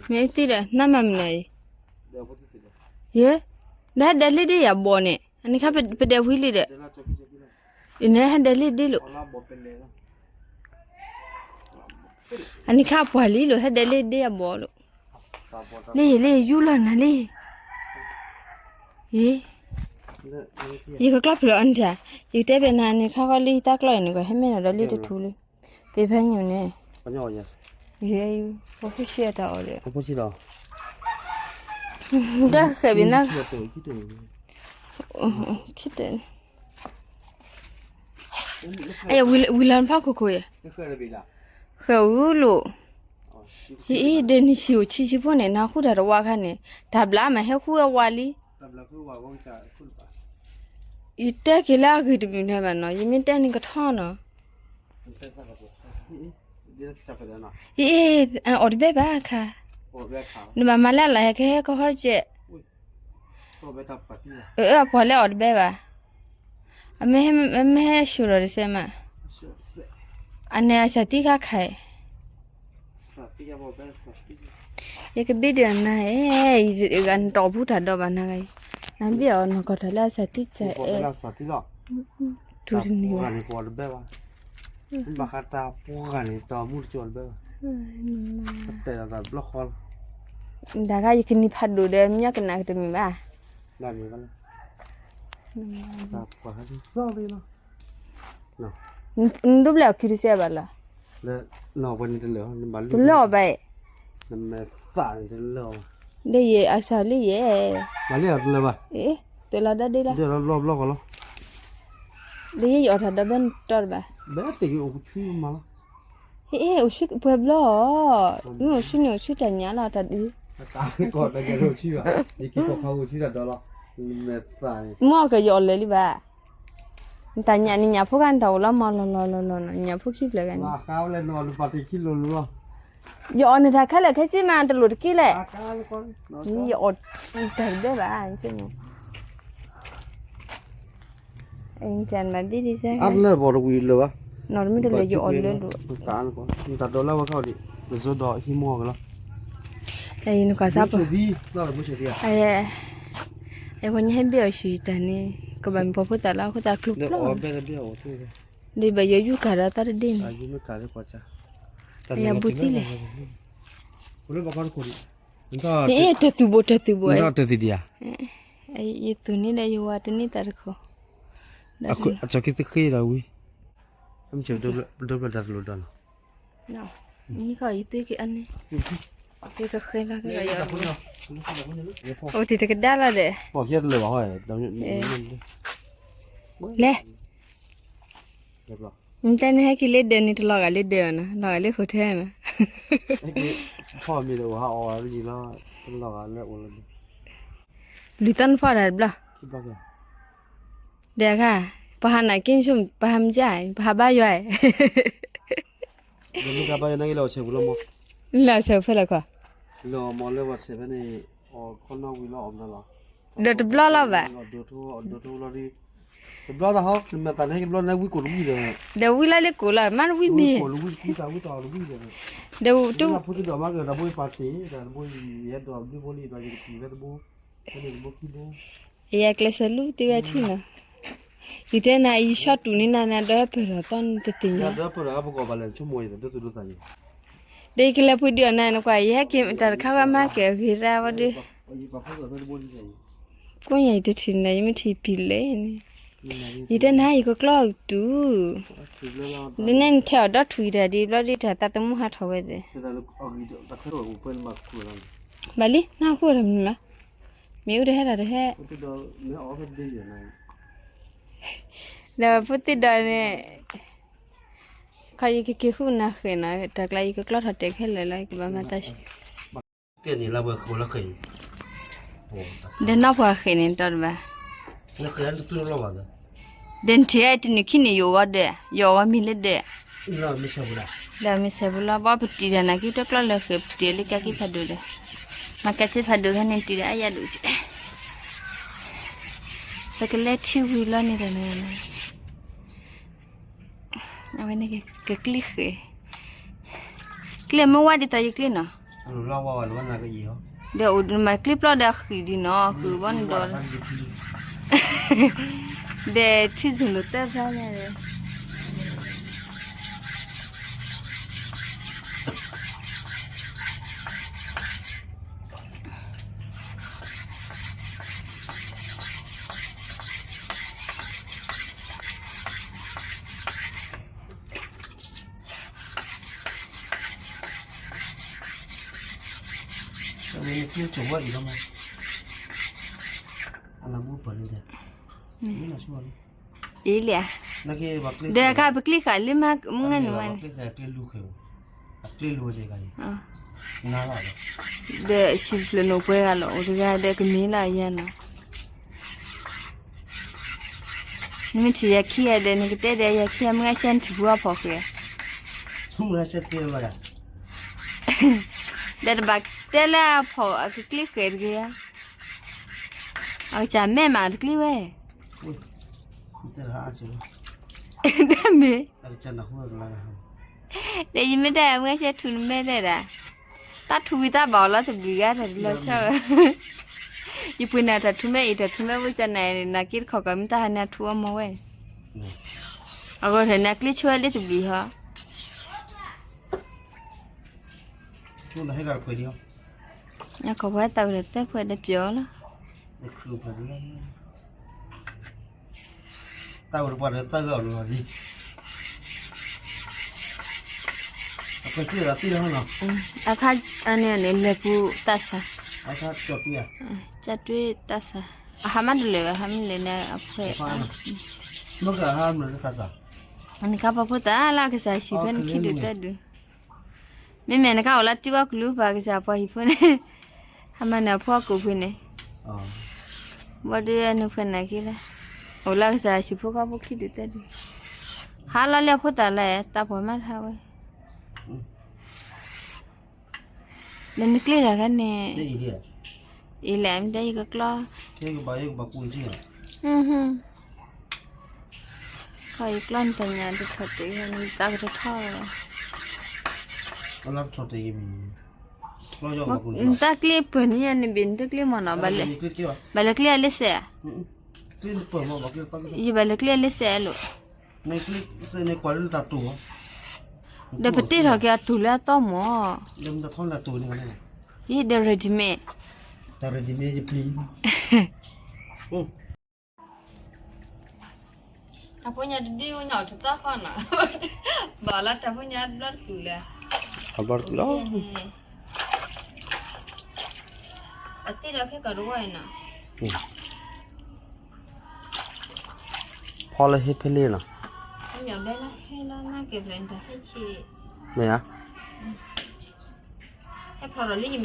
မ့ၢ်သံဒီး နမၤမနုၤအံၤ, ယဲ, ဒီးဟဲဒဲးလံဒ်ယၤဘီန့ၣ် အန့ၣ်ခါပဒဲးဝံၤလံဒီး, အန့ၣ်ဟဲဒဲးလံဒ်လိာ်, အန့ၣ်ခါပှၤလံလိာ် ဟဲဒဲးလံဒ်ယၤဘီလိာ်, လၢယလၢယယူၢ်လီၤနၤလံ, ယ, ယကကျီၢ်ဖျိးအီၤန့ၣ်တၢ်, ယကတဲဘၣ်နၤန့ၣ် ခါဃီလံတၢ်ကျီၢ်အံၤန့ၣ် ကဟဲမ့ၢ်နီၤဒီးလံတထူလံ, ပ့ၤဖဲညိၣ်န့ၣ်, ယဲအံၤပှၤဖိဆံးအတၢ်အီၣ်ဒီး, တၢ်ဃဲၤဘၣ်နၤ, ခံတဲ, ဝံၤလီၤနဖီခိၣ်ခိၣ်ယဲ, ဃဲၤအူလိာ်, ယအံၤဒဲးနဟံၣ်အိၣ်ဆံးဆံးဖိန့ၣ် နဃုတၢ်တဝါခါန့ၣ် တၢ်ဘျါမးဟဲဃုအဝါလံ, ယတဲက့ၤလၢအဂ့ၤတမုာ်န့ၣ်ဘၣ်နီၤ ယမ့ၢ်တဲန့ၣ်ကထီနီၤ, အ့, အီၣ်တဘဲဘၣ်ခါ, နဘၣ်မၤလၢအလၢ်ဟဲကဟဲကဟီတကဲး, အပှၤလၢအီၣ်တဘဲဘၣ်, အမ့ၢ်ဟဲဆှိးဒီးတစဲးမး, အန့ၣ်အစၢ်သံခါခါအံၤ ယကဘ့ၣ်ဒံးအနၤဧၢ, နတီၢ်ပူၤတၢ်ဒီးဘၣ်နၤဂၤအံၤ, နဘ့ၣ်အီၤနီၢ်ကီၢ်တၢ်လၢအစၢ်သံစၢ်အဲၣ်, တူၢ်တန့ၢ်ဘၣ်, ဘၣ်ဃးတၢ်ပှၤဂၤန့ၣ် တၢ်မူတကၠီၣ်တဘဲဘၣ်, တၢ်တဲဒီးတၢ်ဘျီဃီလီၤ, ဒၣ်ဂၤယကနံၤဖးဒိၣ်ဒီး မညီကနၣ်ကတမ့ၢ်ဘၣ်, တၢ်ပှၤဂၤန့ၣ် နဒိးဘျဲၣ်အီၤခံတစဲးဘၣ်လီၤ, တလၢအီၤဘၣ်, ဒ်ယအစၢ်လံယဲ, တလၢအီၤဘၣ်, တလၢအီၤဒၣ်ဒ်လီၤ, ဒ်ယအီၣ်တၢ်ဒီးဘၣ်နတီၢ်တဘၣ်, ဟ့ၣ် အိၣ်ဆူၣ်ပှဲၤဘျီအီၤ, မ့ၢ်အိၣ်ဆူၣ်န့ၣ်အိၣ်ဆူၣ်တၢ်ညၣ်လီၤတၢ်ဒုး, မ့ၢ်အီၣ်ကယီၤလၢာ်လံဘၣ်, နတၢ်ညၣ်န့ၣ်ညၣ်ဖိဂၤနတၢ်အိၣ်လီၤမၤလီၤလီၤလီၤလီၤ ညၣ်ဖိခံဖျၢၣ်ဂၤန့ၣ်, ယအီၣ်န့ၢ်တၢ်ခဲလၢာ်ခဲဆ့မး တလိၣ်တက့ၢ်လဲၣ်, ယအီၣ်တၢ်တဘဲဘၣ်, အၢ နီၢ်တမ့ၢ်တလဲၤယအီၣ်လၢလိာ်, နကွၢ်စၢ်ဖိ, အဝဲညါဟဲဘ့ၣ်အီၤဆူၣ်တၢ်န့ၣ် ကဘၣ်မ့ၢ်ပှၤဖိသၣ်လၢအဃိသတးကျိၤကျိၤ, ဒီးဘၣ်ယွၤယူၢ်ကၤဒီးသးတဒ့ၣ်န့ၣ်, ယဘူးသံလဲၣ်, တၢ်သူၣ်ဘိတၢ်သူၣ်ဘိ, ယသူၣ်န့ၣ်ဒီးယဝၤတန့ၢ်သးတခီ, အကၠီၤခံသဃ့ဒီးဝံၤ, ဒိၣ်ဘျၢၣ်တၢ်တလိၣ်ဒီးနီၤ, အိၣ်တ့ၢ်တကဒါလီၤဒီး, လဲၣ်, နတဲနဟဲက့ၤလၢဒၢးန့ၣ် တလီၤဂာ်လၢဒၢးနီၤ, လီၤဂာ်လၢ hotel နီၤ, ဘျုးသီနဖီၣ်တၢ်တဘျီ, ဒီးအခါ, ပှၤဟးနာ်က့ၤဆိ ပှၤဟးမုၢ်ကၢ်, ပှၤဟးဘါယွၤ, လၢဆၢဖဲလဲၣ်ခီ, ဒီးတဘျီလီၤဘၣ်, တဘျီတဟီ, ဒီးဝံၤလီၤလၢကိၣ်လီၤမံၤဒီး, ဒီးဝံၤလၢလၢကိၣ်လီၤ မ့ၢ်တဝံၤ, ဒီးတ, ယကျဲးစၢးလူတ့ၢ်ဝဲထံနီၤ, ယတဲနၤ ယဆီတူၢ်န့ၢ်နၤ နၤဒီးပၢၢ်ထီၣ်သီနတသ့ၣ်ညါ, ဒီးယကလဲၤပှ့ၤဒုးအီၤနၤနကွၢ် ယဟဲက့ၤတၢ်တခါဝဲမၤကဲၤအဂ့ၤရၣ်ဝဲဒီး, ကိးညါယတထံၣ်နၤ ယမ့ၢ်ထံၣ်ပံၤလဲၣ်န့ၣ်, ယတဲနၤ ယကကျီၢ်တူၢ်, ဒ်န့ၣ်နထဲအီၤဒီးထွံၣ်တၢ်ဒ်ဘျီဒ်တၢ်သးသမူဟးထီၣ်ဝဲသ့ၣ်, ဘၣ်လံ နၢ်ဟူတၢ်မနုၤလီၤ, မ့ၢ်အူတဟဲတၢ်တဟဲ, ဒီးဖိသ့ၣ်ဒီးန့ၣ်, ခီယကက့ၤဃုနၤဃဲၤနီၤ တၢ်ကျါယကကျီၢ်ထီၣ်တဲာ်ခဲလၢာ်လီၤ ယကဘၣ်မၤတၢ်ဆှၢ, ဒီးနီၢ်ပှၤဃဲၤန့ၣ်တီတဘၣ်, ဒီးနထံၣ်တနံၤခံနံၤယအိၣ်ဝဲဒီး ယအိၣ်ဝဲမံၤလၢဒဲး, ဒီးမ့ၢ်ဆဲးပူၤလီၤ ဘၣ်ပတံၢ်တၢ်နာ်က့တကျီၢ်လၢဃဲၤ ပတံၢ်လၢကါက့ဖးဒိၣ်ဒီး, မၤကါက့ဖးဒိၣ်ဖဲန့ၣ်တံၢ်ဒီးအယၤဒိၣ်, ပကလဲၤထံဝံၤလီၤန့ၣ်ဒီးန့ၣ်, အဝဲန့ၣ်ကကျ့ဃဲၤ, ကျ့မ့ၢ်ဝါဒ်သိးယကျ့နီၤ လီၤဝါဝါလီၤနကယံၤဟီ, ဒီးအိၣ်မၤကျ့ပျီဒီးအဃံဒ်နီၤ ဃုဘီနဒီး, ဒီးထံၣ်စလိာ်တၢ်ဖျါညါဒီး အဝဲန့ၣ်ကျိၣ်ကၠီၤဝဲအံၤလီၤမး, အနၢ်မူပၢၢ်န့ၣ်ဒီး, အံၤလံ, ဒီးအခါပကျ့ဃာ်လၢမုၢ်ဂၤန့ၣ်ဝဲန့ၣ်, ဒီးဆံးဖျၢၣ်နီၣ်ပှဲၤဂၤလီၤ အိၣ်တဂၤဒီးကမ့ၢ်လၢအယဲၢ်နီၤ နမ့ၢ်ထံၣ်ယၤခံဂၤဒီး နကတဲဒီးယၤခံဂၤ မုၢ်ဂၤရှဲနထံၣ်ဖူအဖီၣ်ဃဲ, ဒီးတဘၣ်တဲလၢအဖီၣ်အကကျ့ဃဲတဂ့ၤဧါ, အကစၢ်မဲာ်မးတကျ့ဝဲ, တမ့ၢ် ဒီးယမ့ၢ်တဲ မုၢ်ဂၤရှဲထူနမဲာ်တဲဒၣ်, တၢ်ထူဝံၤတၢ်ဘၣ်အီၤလီၤတဘျုးဂၤတၢ်တလီၤဆီဝဲ, ယပှ့ၤနၤတၢ်ထူမဲာ်အံၤ တၢ်ထူမဲာ်ဝံၤကနၤ နၤက့တခီၣ်ကမ့ၢ်တၢ်ဟါန့ၣ်ထူအီၣ်မီၤဝဲ, အဂီၢ်ထဲန့ၣ် အကျ့ဆိဝဲလၢတဘျုးဟီ ခီၣ်ဖဲတၢ်ဝဲဒီးသၢဖဲဒီးပျီလီၤ, တၢ်ဝဲဒီးပှၤဒီးသၢဂၤအီၤလီၤလံ, အခါအန့ၣ်န့ၣ် လဲၤပူၤတၢ်ဆါ, ကၠီတွ့တၢ်ဆါ, အဟါမးတလၢာ်ဘၣ် ဟါမးလဲၤန့ၣ်အဖှဲး, နကပှၤဖိသၣ်လၢအကစၢ်ဟံၣ်ဖဲနခံဒုးတၢ်ဒုး မ့မ့ၢ်နကအိၣ်လၢတံဝဲကလုာ်ပှၤကစၢ်ပှၤဟံၣ်ဖိန့ၣ်, ဟါမးန့ၣ်အဖိအကိာ်ပူၤန့ၣ်, ဘီဒုးနုာ်ဖှဲးနၤက့လၢ, အိၣ်လၢကစၢ်ဟံၣ်ဖိဃီဖိခံဒုးတၢ်ဒုး, ဟါလီၤလၢအဖိသၣ်လၢတၢ်ပှၤမးတဟါဝဲ, ဒီးနကျ့တၢ်ခါန့ၣ်, အံၤလဲၣ် မ့ၢ်တဲယကကျီ, ခီယကျီနတၢ်ညါတထီၣ်တ့ၢ် နသးကတထီၣ်လီၤ, နတၢ်ကျ့ပၢၢ်န့ၣ်ယၤန့ၣ်ဘ့ၣ် နတၢ်ကျ့မီၢ်နီၤ, ဘၣ်လဲၤကျ့အလၢစဲး, ယဘၣ်လဲၤကျ့အလၢစဲးလိာ်, ဒီးပတ့ထီၣ်က့ၤအတူၢ်လၢအသီမီၢ်, ယဒီး ready made, တၢ်ဖိညါတဒုညါအီၤတသီဃီနီၤ, ဘၣ်လၢတၢ်ဖိညါဘျီတကူာ်လၢ, အဘျီတကူာ်လီၤ, အသ့ၣ်ဒီးခဲကီးတဝီအံၤနီၤ, ဖီလၢဟ့ၣ်ဖဲလ့နီၤ, မ့ၢ်ဧါ, ဟဲဖီၣ်ဒီးလၢယမဲာ်ဒိဒီး,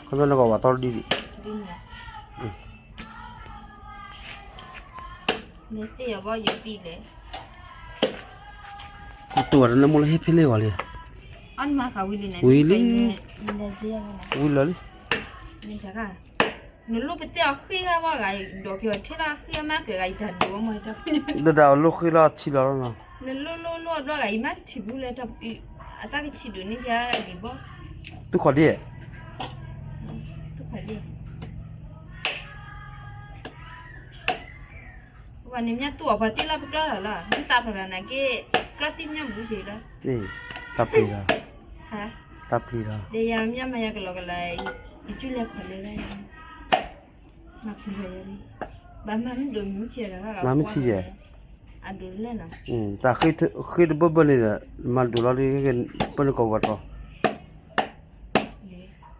ခီဖျိနကဘၣ်သီဒ်ဒံး, နသ့ၣ်ယဘီယပံလဲၣ်, နတူၢ်ဝဲတနၢမူလၢဟ့ၣ်ဖဲလ့ဂီၤလံ, ဝံၤလံ, ဝံၤလီၤလံ, နလိၣ်ပတဲအီၤဃ့ဂၤဘၣ်ဂၤ, ဒီးက့ၤအီၤထဲလၢအဃ့အမါကဲဂၤ ယတၢ်ဒိးမီၢ်တၢ်, ဒဒၣ်အလိၣ်ဃ့လီၤထံလီၤလီၤနီၤ, နလိၣ်လိၣ်လိၣ်အဘျီဂၤ ယမါတထံၣ်ဘူးလဲၣ်, အတၢ်ကဆံးဒိၣ်န့ၣ်ယၤဒံးဘီ, သူၣ်ခီၣ်ဒ့, သူၣ်ခီၣ်ဒ့, ပှၤန့ၣ်မ့ၢ်တူၢ်အီၤပှၤတ့လီၤပကျီလီၤလီၤ, မ့ၢ်သးဖျိးတၢ်နာ်က့, ကျီတံၢ်မ့ၢ်ဘူးစ့ၢ်လီၤ, တၢ်ပျံၤလီၤ, တၢ်ပျံၤလီၤ, ဒီးယၤမ့ၢ်မၤယၤကလီကလီ, ယကၠူလဲၤခီၣ်လဲၤလၢ, မၤပျံၤလီၤ, ဘၣ်မၤမ့ၢ်ဒိၣ်မ့ၢ်ဆံးဒီး, မၤမ့ၢ်ဆံးယဲၢ်, အဒိၣ်လၢနီၤ, တၢ်ဃ့တဘၢဘၢန့ၣ်ဒီး, မၤဒိၣ်လီၤဒီး, ပၢနကီၢ်ဝဲတီၤ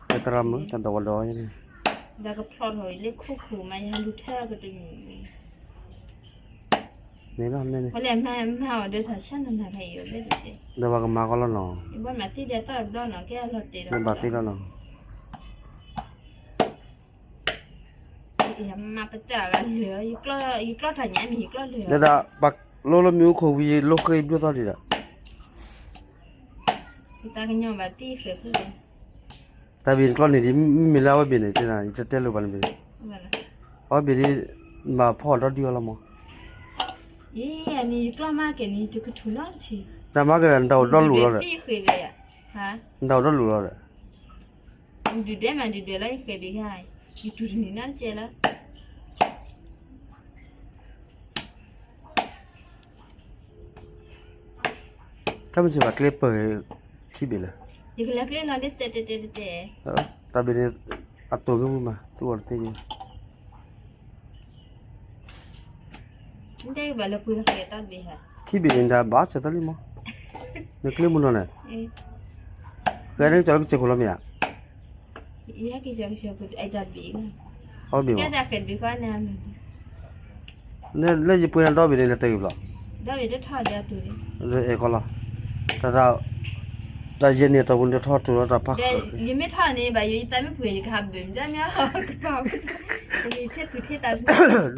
ကဲသရၣ်မုၣ် တၢ်ဒိးဝဲဒီးန့ၣ်, ဒီးကဖျီထီၣ်အံၤလၢခိခိၣ်မး ယဟးလူၤထဲကတမံၤ, န့ၣ်လီၤန့ၣ်, ဒီးပှၤကမၤကီလီၤနီၤ, ဒီးဘၣ်သ့လီၤနီၤ, ဒ်လိၣ်လိၣ်မ့ၢ်အိၣ်ခိၣ်ဝံၤ ယလိၣ်ဃ့ဘျုးသီဒံးဒီး, တၢ်ဘ့ၣ်နကျီန့ၣ်ဒ် မ့မ့ၢ်လၢအဝဲဘ့ၣ်န့ၣ် ယတတဲလိာ်ဘၣ်န့ၣ်ဘ့ၣ်, အဝဲဘ့ၣ်ဒ်, မၤဖီၣ်ဒီဒုအီၤလီၤမး, တၢ်မၤက့ၤဒီး နတၢ်အိၣ်ဒီလိာ်လီၤဒီး, နတၢ်အိၣ်ဒီးလူၤလီၤဒီး, ဒုၣ်ဒွဲၣ်မးဒုၣ်ဒွဲၣ်လီၤ ယဃဲၤဘ့ၣ်ခါ, ယတူၢ်တနံၤနီတကဲလၢ တၢ်မ့ၢ်စ့ၢ်ဘၣ်ကျဲပၢၢ်, ခံဘ့ၣ်လၢ, ယကလဲၤကျဲလီၤလၢစဲးတဲတဲတဲတဲ, တၢ်ဘ့ၣ်န့ၣ်, အတိၢ်မ့ၢ်မုာ်မး သူအီၤတသ့န့ၣ်, တဲဘၣ်လၢပှ့ၤလီၤဃဲၤတၢ်ဘ့ၣ်ဧါ, ခံဘ့ၣ်န့ၣ်ဒၣ်ဘၣ်စၢၤတၢ်လံမး, နကျဲမုာ်နီၤန့ၣ်, ဃဲၤန့ၣ်ကၠီလၢကစၢၢ်ခိၣ်လီၤမ့ၢ်ဧါ ယဟဲက့ၤကၠီကစၢၢ်ခိၣ်တဘ့ၣ်, အီဘ့ၣ်မး, လၢယပှ့ၤန့ၣ်ဒီဘ့ၣ်န့ၣ် နတဲဂ့ၤဘျီ, ဒီဘ့ၣ်တထီၣ်ဒံးအတူၢ်လံ, အဲၣ်ကီလီၤ, တၢ်, တၢ်ယဲၢ်န့ၣ်အတီၢ်ပူၤန့ၣ်တထီၣ်တူၢ်လီၤတၢ်ဖး, ယမ့ၢ်ထီၣ်န့ၣ်ဘၣ်ယိၤ ယသးမ့ၢ်ပှ့ၤယကဟးဘၢၣ်မ့ၢ်မ့ၢ်, ကပၤ, ထဲသူထဲသး,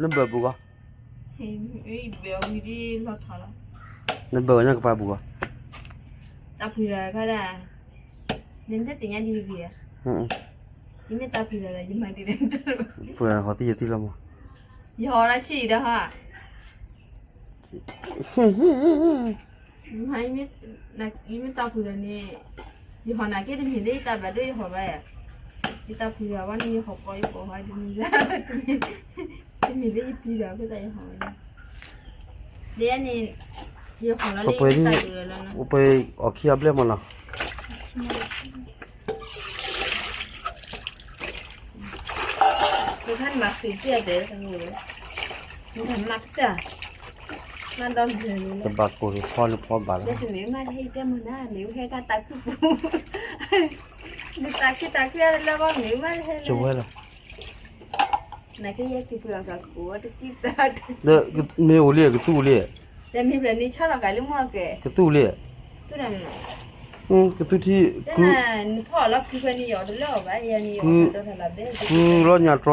နဘၢၣ်ပူၤဂီၢ်, ဘၢၣ်ဝံၤဒ်လီၤထီၣ်လီၤ, နဘၢၣ်ဝဲညါကပၤပူၤဂီၢ်, တၢ်ပှ့ၤဒီးခါဒၣ်, နတသ့ၣ်ညါဒ်ဂ့ၤဧါ, ယမ့ၢ်တၢ်ပှ့ၤဒီး ယမၤဒ်လဲၣ်, ပှ့ၤဟီၣ်သံယသံလီၤမး, ယဟီၣ်ရၢဆံၣ်အံၤဒီးဟါ မ့ၢ်, ယမ့ၢ်တၢ်ပှ့ၤဒီးန့ၣ်, ယဟီၣ်နာ်က့တမ့ၢ်လၢယတၢ်ဘၣ်ဒိယဟီၣ်ဘၣ်ဧါ, ယတၢ်ပှ့ၤဒီးဝဲန့ၣ် ယဟီၣ်ကိးယကိးဟီၣ်ဒ်န့ၣ်, တမ့ၢ်လၢယပျံၤဒီးဖဲတၢ်ယဟီၣ်ဝဲန့ၣ်, ဒ်န့ၣ်, ယဟီၣ်လီၤလၢယတၢ်ပှ့ၤဒီးလီၤ, ပှ့ၤအီၣ်ခံအဘျဲၣ်မးနီၤ ပခါန့ၣ်မၤဃံးတၢ်တဲ, မၤကတၢၢ်, မၤဒီဘျၢၣ်န့ၣ်, တဘၣ်ကိၢ်ဖီန့ၣ်ဖီဘၣ်လီၤ, မ့ၢ်မးတဟဲတဲမနၤ မ့ၢ်ဟဲကတၢ်ခုၣ်ပူၤ, နတၢ်ခုၣ်တၢ်ခုၣ်အလၢဘီမ့ၢ်မးတဟဲလၢ, နကယဲၢ်က့ၤပှ့ၤအီၣ်ကကိးတကံၢ်သး, မ့ၢ်အိၣ်လံ ကသူၣ်အိၣ်လံ, တမ့ၢ်ဖျၢၣ်န့ၣ်ဆီလီၤကးလၢမူအကဲ, ကသူၣ်အိၣ်လံ, ကသူၣ်ထံ, နဖီၣ်လီၤခုဖဲန့ၣ်ယီၤတလၢအီၤဘၣ်, ယၤန့ၣ်ယီၤတၢ်ဒီထီၣ်လၢဘဲ, ကုလီၤညၣ်တြီ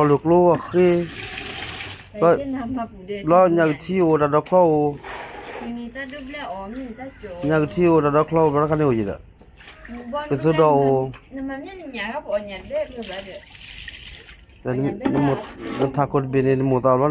လိာ်ကျိအဃ့, လီၤညၣ်ကထံအိၣ်တၢ်ဒီချီအိၣ်, ညၣ်ကထံအိၣ်တၢ်ဒီချီအိၣ် ဘၣ်တခါန့ၣ်အိၣ်ယံၤဒီး, ကစိဒီးအိၣ် နထးခိၣ်တဘ့ၣ်န့ၣ် နမိၢ်သးဘျီန့ၣ် အ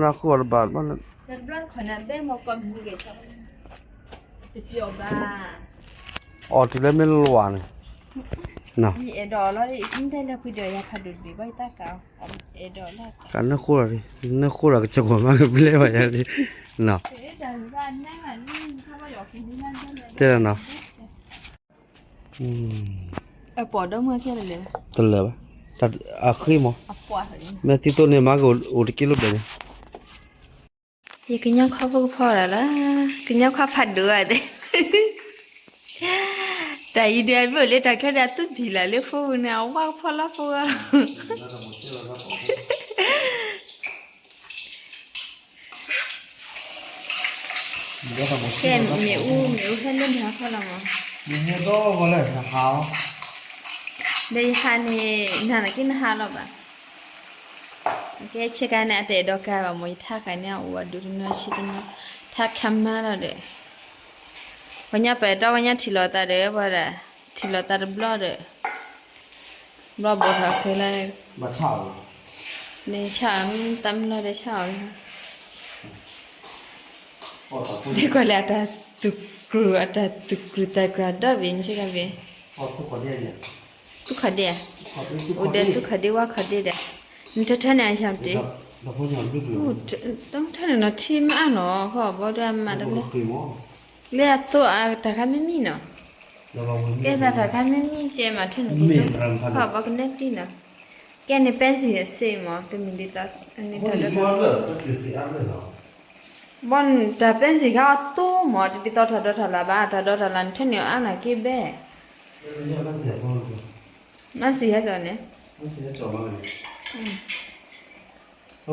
ဃုအီၤတဘၣ်ဘၣ်, အီၣ်တုၤလၢမ့ၢ်လီၤန့ၣ်, ကနၢ်ဃိလီၤ, နၢ်ဃိလီၤကစၢၢ်ကီးမးကဘျဲၣ်ဘၣ်ယၤလံ, တဲလီၤနီၤ, တလၢာ်ဘၣ်, အဃ့မး, မ့ၢ်သံသိန့ၣ် မၤကအိၣ်တက့ၢ်လိာ်ဘဲန့ၣ် ယကညီခီဖိကဖီဒၣ်လီၤ, ကညီခီဖးဒိၣ်အသ့ၣ်, တၢ်အံၤဒုးအမ့ၢ်အိၣ်လၢတၢ်ချၢဒီးအသူၣ်ဖံးလၢ်လၢဖိပူၤန့ၣ် အဝါကဖီလီၤဖိအီၤ, ကဲမ့ၣ်အူ မ့ၣ်အူဟဲလၢနဟးဖီလီၤမး, ဒီးယဟးန့ၣ် နၤနာ်က့နဟးလီၤဘၣ် ကဲဆ့ကၤန့ၣ် အတအဲၣ်ဒိးကၤဘၣ်မး ယထါဃာ်န့ၢ်အအိၣ်အဒိၣ်တနီၤဆံးတနီၤ, ထါခါမါလီၤဒီး, ပှၤညါပာ်တၢ် ပှၤညါထံၣ်လိာ်သးဒီး ပှၤဒၣ် ထံၣ်လိာ်သးတဘျီဒီး, ဘျီဘိးထီၣ်ဃဲလၢ, န့ၣ်ဆၣ်အီၤ တၢ်မုၢ်လီၤဒီးဆၣ်အီၤလီၤ, ဒ်ကွၢ်လၢအတၢ်သူၣ်ကြူၢ် အတၢ်သူၣ်ကြူၢ်သးကြူၢ်ဒီဘ့ၣ်ဆ့ကၤဘ့ၣ် သူၣ်ခီၣ်ဒ့ဧါ, အိၣ်ဒီးသူၣ်ခီၣ်ဒ့ဝါခီၣ်ဒ့ဒီး, နထၢထၢန့ၣ်အဆၣ်တ့ၢ်, တထၢန့ၣ်နီၤ ထံမ့ၢ်အါနီၤ ခီဘီဒီးအမၤတဘျီ, လၢအသိးအတၢ်ခါမ့ၢ်မံနီၤ, ကဲသးတၢ်ခါမ့ၢ်မံကဲမၤထၢန့ၣ်က့ၤ, ခီဘီကနဲၣ်သံနီၤ, ကဲန့ၣ် ပၣ်စံၣ်အစ့မး တမံၤဒ်သိး, န့ၣ်တၢ်ဒိးထီၣ် ဘီတၢ် ပၣ်စံၣ်ခါအီၤသိမး တဒ်သိးတၢ်ဒိးထီၣ်လၢၤဘၣ် တၢ်ဒိးထီၣ်လၢၤန့ၣ် ထၢန့ၣ်အါနာ်က့ဘဲ, မၤစံၣ်ဟဲကီးန့ၣ်, ဒီး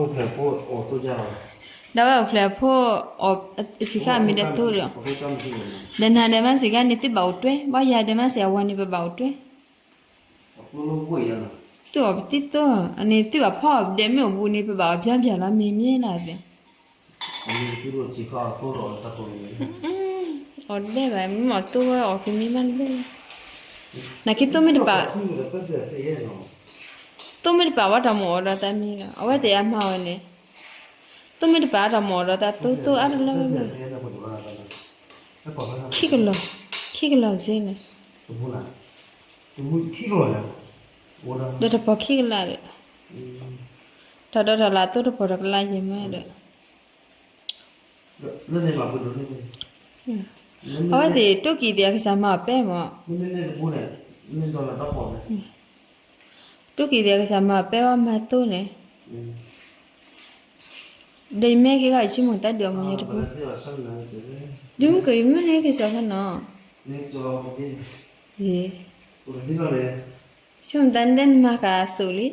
ဝဲအိၣ်ဖျဲၣ်ဖိအီၣ်စံၣ်ခါအမံၤဒီးသိဒီး, ဒီးနၤဒီးမၤစံၣ်ခါန့ၣ် သုဘၣ်အိၣ်တွဲ ဘၣ်ယၤဒီးမၤစံၣ်အဝၤန့ၣ် ပဘၣ်အိၣ်တွဲ သုအီၣ်ပသံသိ, အန့ၣ်သုဘၣ်ဖီအီၣ်ဒဲးမ့ၢ်အိၣ်ဘူးန့ၣ် ပဘၣ်အီၣ်ဘျါဘျါလီၤ မ့ၢ်မ့ၢ်လၢသ့ၣ်, အီၣ်ဒဲးဘၣ် မ့ၢ်အီၣ်သိဝဲအီၣ်ကမံၤမးတဘျီ, နာ်က့သိမ့ၢ်တပာ်, သိမ့ၢ်တပာ်ဝဲတၢ်မ့ၢ်အီၣ်ဒီးတၢ်မံၤလီၤ အဝဲသ့ၣ်အမၤဝဲန့ၣ်, သိမ့ၢ်တပာ်တၢ်မ့ၢ်အီၣ်ဒီးတၢ်သိသိအါတလီၢ်လီၢ်, ခံကလီၤ, ခံကလီၤစ့န့ၣ်, ခံကလး, ဒီးတပီၤခံကလးဒီး, တၢ်ဒီးတၢ်လၢအသိတပီၤတကလးယဲၢ်မၢဒီး, အဝဲသ့ၣ်တိၢ်ကံၤသ့ၣ်အကစၢ်မၤအီၤပဲမၢ်, တိၢ်ကံၤသ့ၣ်အကစၢ်မၤအီၤပဲဝဲမၤသိန့ၣ်, ဒီးယမ့ၢ်က့ၤဂၤယဆိကမိၣ်တၢ်ဒုးအီၤမၢ်ယဲၢ်တပူၤ, ဒုးမုၢ်ကယမ့ၢ်န့ၣ်က့ၤစီၤဖဲနီၤ, ယ့ၢ်, ဆိကမိၣ်တၢ်နတဲနမၤဃးအစိၤလံ,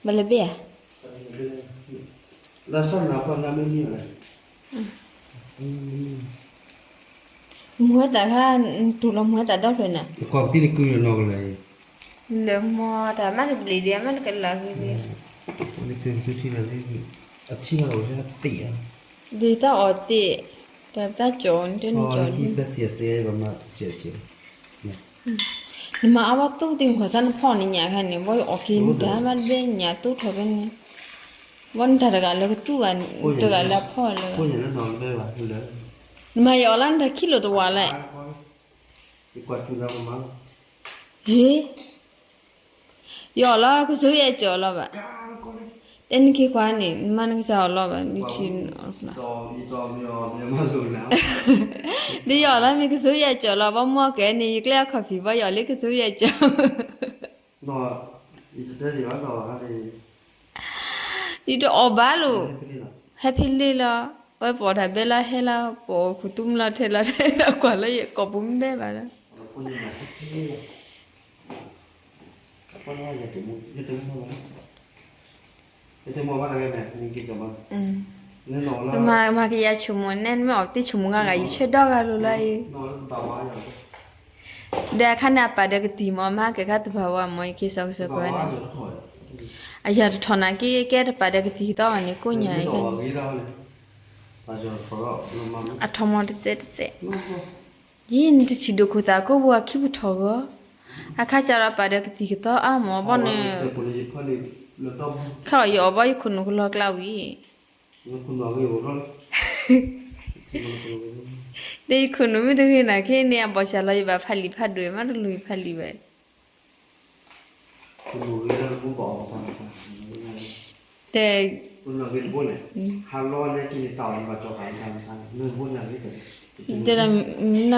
ဘၣ်လဲၤဘ့ၣ်ဧါ, မူဝဲတၢ်ခါ, တူၢ်လီၤမူဝဲတၢ်ဒီဖျၢၣ်နၤ, လၢမီၢ်တၢ်မးတဘျီဒံး မးတကလၢာ်ဂ့ၤဒံး, ဒ်တၢ်အီၣ်တ့ၢ်, တၢ်တၢ်ကၠီၣ်န့ၣ်တန့ၢ်ကၠီၣ်န့ၣ်, နမၤအါဘၣ်သူၣ်တံၢ်မုၢ်ခီၣ်သၣ်နဖီၣ်နညၣ်ခါန့ၣ် ဘၣ်ယအီၣ်က့ၤနတၢ်မးတဘ့ၣ်ညၣ်သူၣ်ထီၣ်ဖဲန့ၣ်, ဘၣ်နတၢ်တဂၤလၢကသူၣ်ဂၤ, တဂၤလၢအဖီၣ်လၢ, နမၤယအီၣ်လၢနတၢ်ခံလိာ်တဝာ်လဲၣ်, ယ့ၢ်, ယအီၣ်လီၤကစိယဲၢ်ကၠီၣ်လီၤဘၣ်, တဲနခ့ခွါန့ၣ် နမၤနကစၢ်အီၣ်လီၤဘၣ်, ဒ်ယအီၣ်လီၤမ့ၢ်ကစိယဲၢ်ကၠီၣ်လီၤ ဘၣ်မူကဲန့ၣ် ယကျဲအခီၣ်ဖံး ဘၣ်ယအီၣ်လၢကစိယဲၢ်ကၠီၣ် ယတအီၣ်ဘၣ်လိာ်, ဟဲဖဲလ့လီၤ, ဝဲပိာ်တၢ်ဘဲလီၤဟဲလီၤ ပိာ်ခိၣ်သူမုၢ်လီၤထဲလီၤထဲလီၤ ကွၢ်လၢယကိာ်ပူၤမ့ၢ်ဘဲဘၣ်လီၤ, မၤကယၤဆိကမိၣ်နဲ နမ့ၢ်အီၣ်တ့ၢ်ဆိကမိၣ်ဂၤဂၤ ယဆၢဒီဂၤလိၤလီၤအံၤ, ဒီးအခါန့ၣ်အပာ်ဒီးကသံၣ်မး မဟါကဲခါတဘၣ်ဝဲမး ယက့ၤစီၤကစၢ်ကွဲန့ၣ်, အယၤတထီၣ်နာ်က့ ကဲတပာ်ဒီးကသံၣ်ကသီဘၣ်န့ၣ် ကိးညါအံၤ, အထီၣ်မီတစဲးတစဲး, ယံၤနတထံၣ်ဒိၣ်ခိၣ်သးကိးပူၤအခံပူၤထီၣ်ဂီၤ, အခါစးဒီးပာ်ဒီးကသံၣ်ကသီအါမး ဘီန့ၣ်, ခါအီၤယအီၣ်ဘီယခိၣ်နူာ်ကလီၤကျါဝံၤ ဒီးယခိၣ်နူာ်မ့ၢ်တဂ့ၤနာ်က့န့ၣ် အဘီၣ်စၢ်လီၤယဘၣ်ဖးလံာ်ဖးဒိၣ် မ့ၢ်တလူၤယဖးလံာ်ဘၣ်, တဲ, တဲဒၣ်, န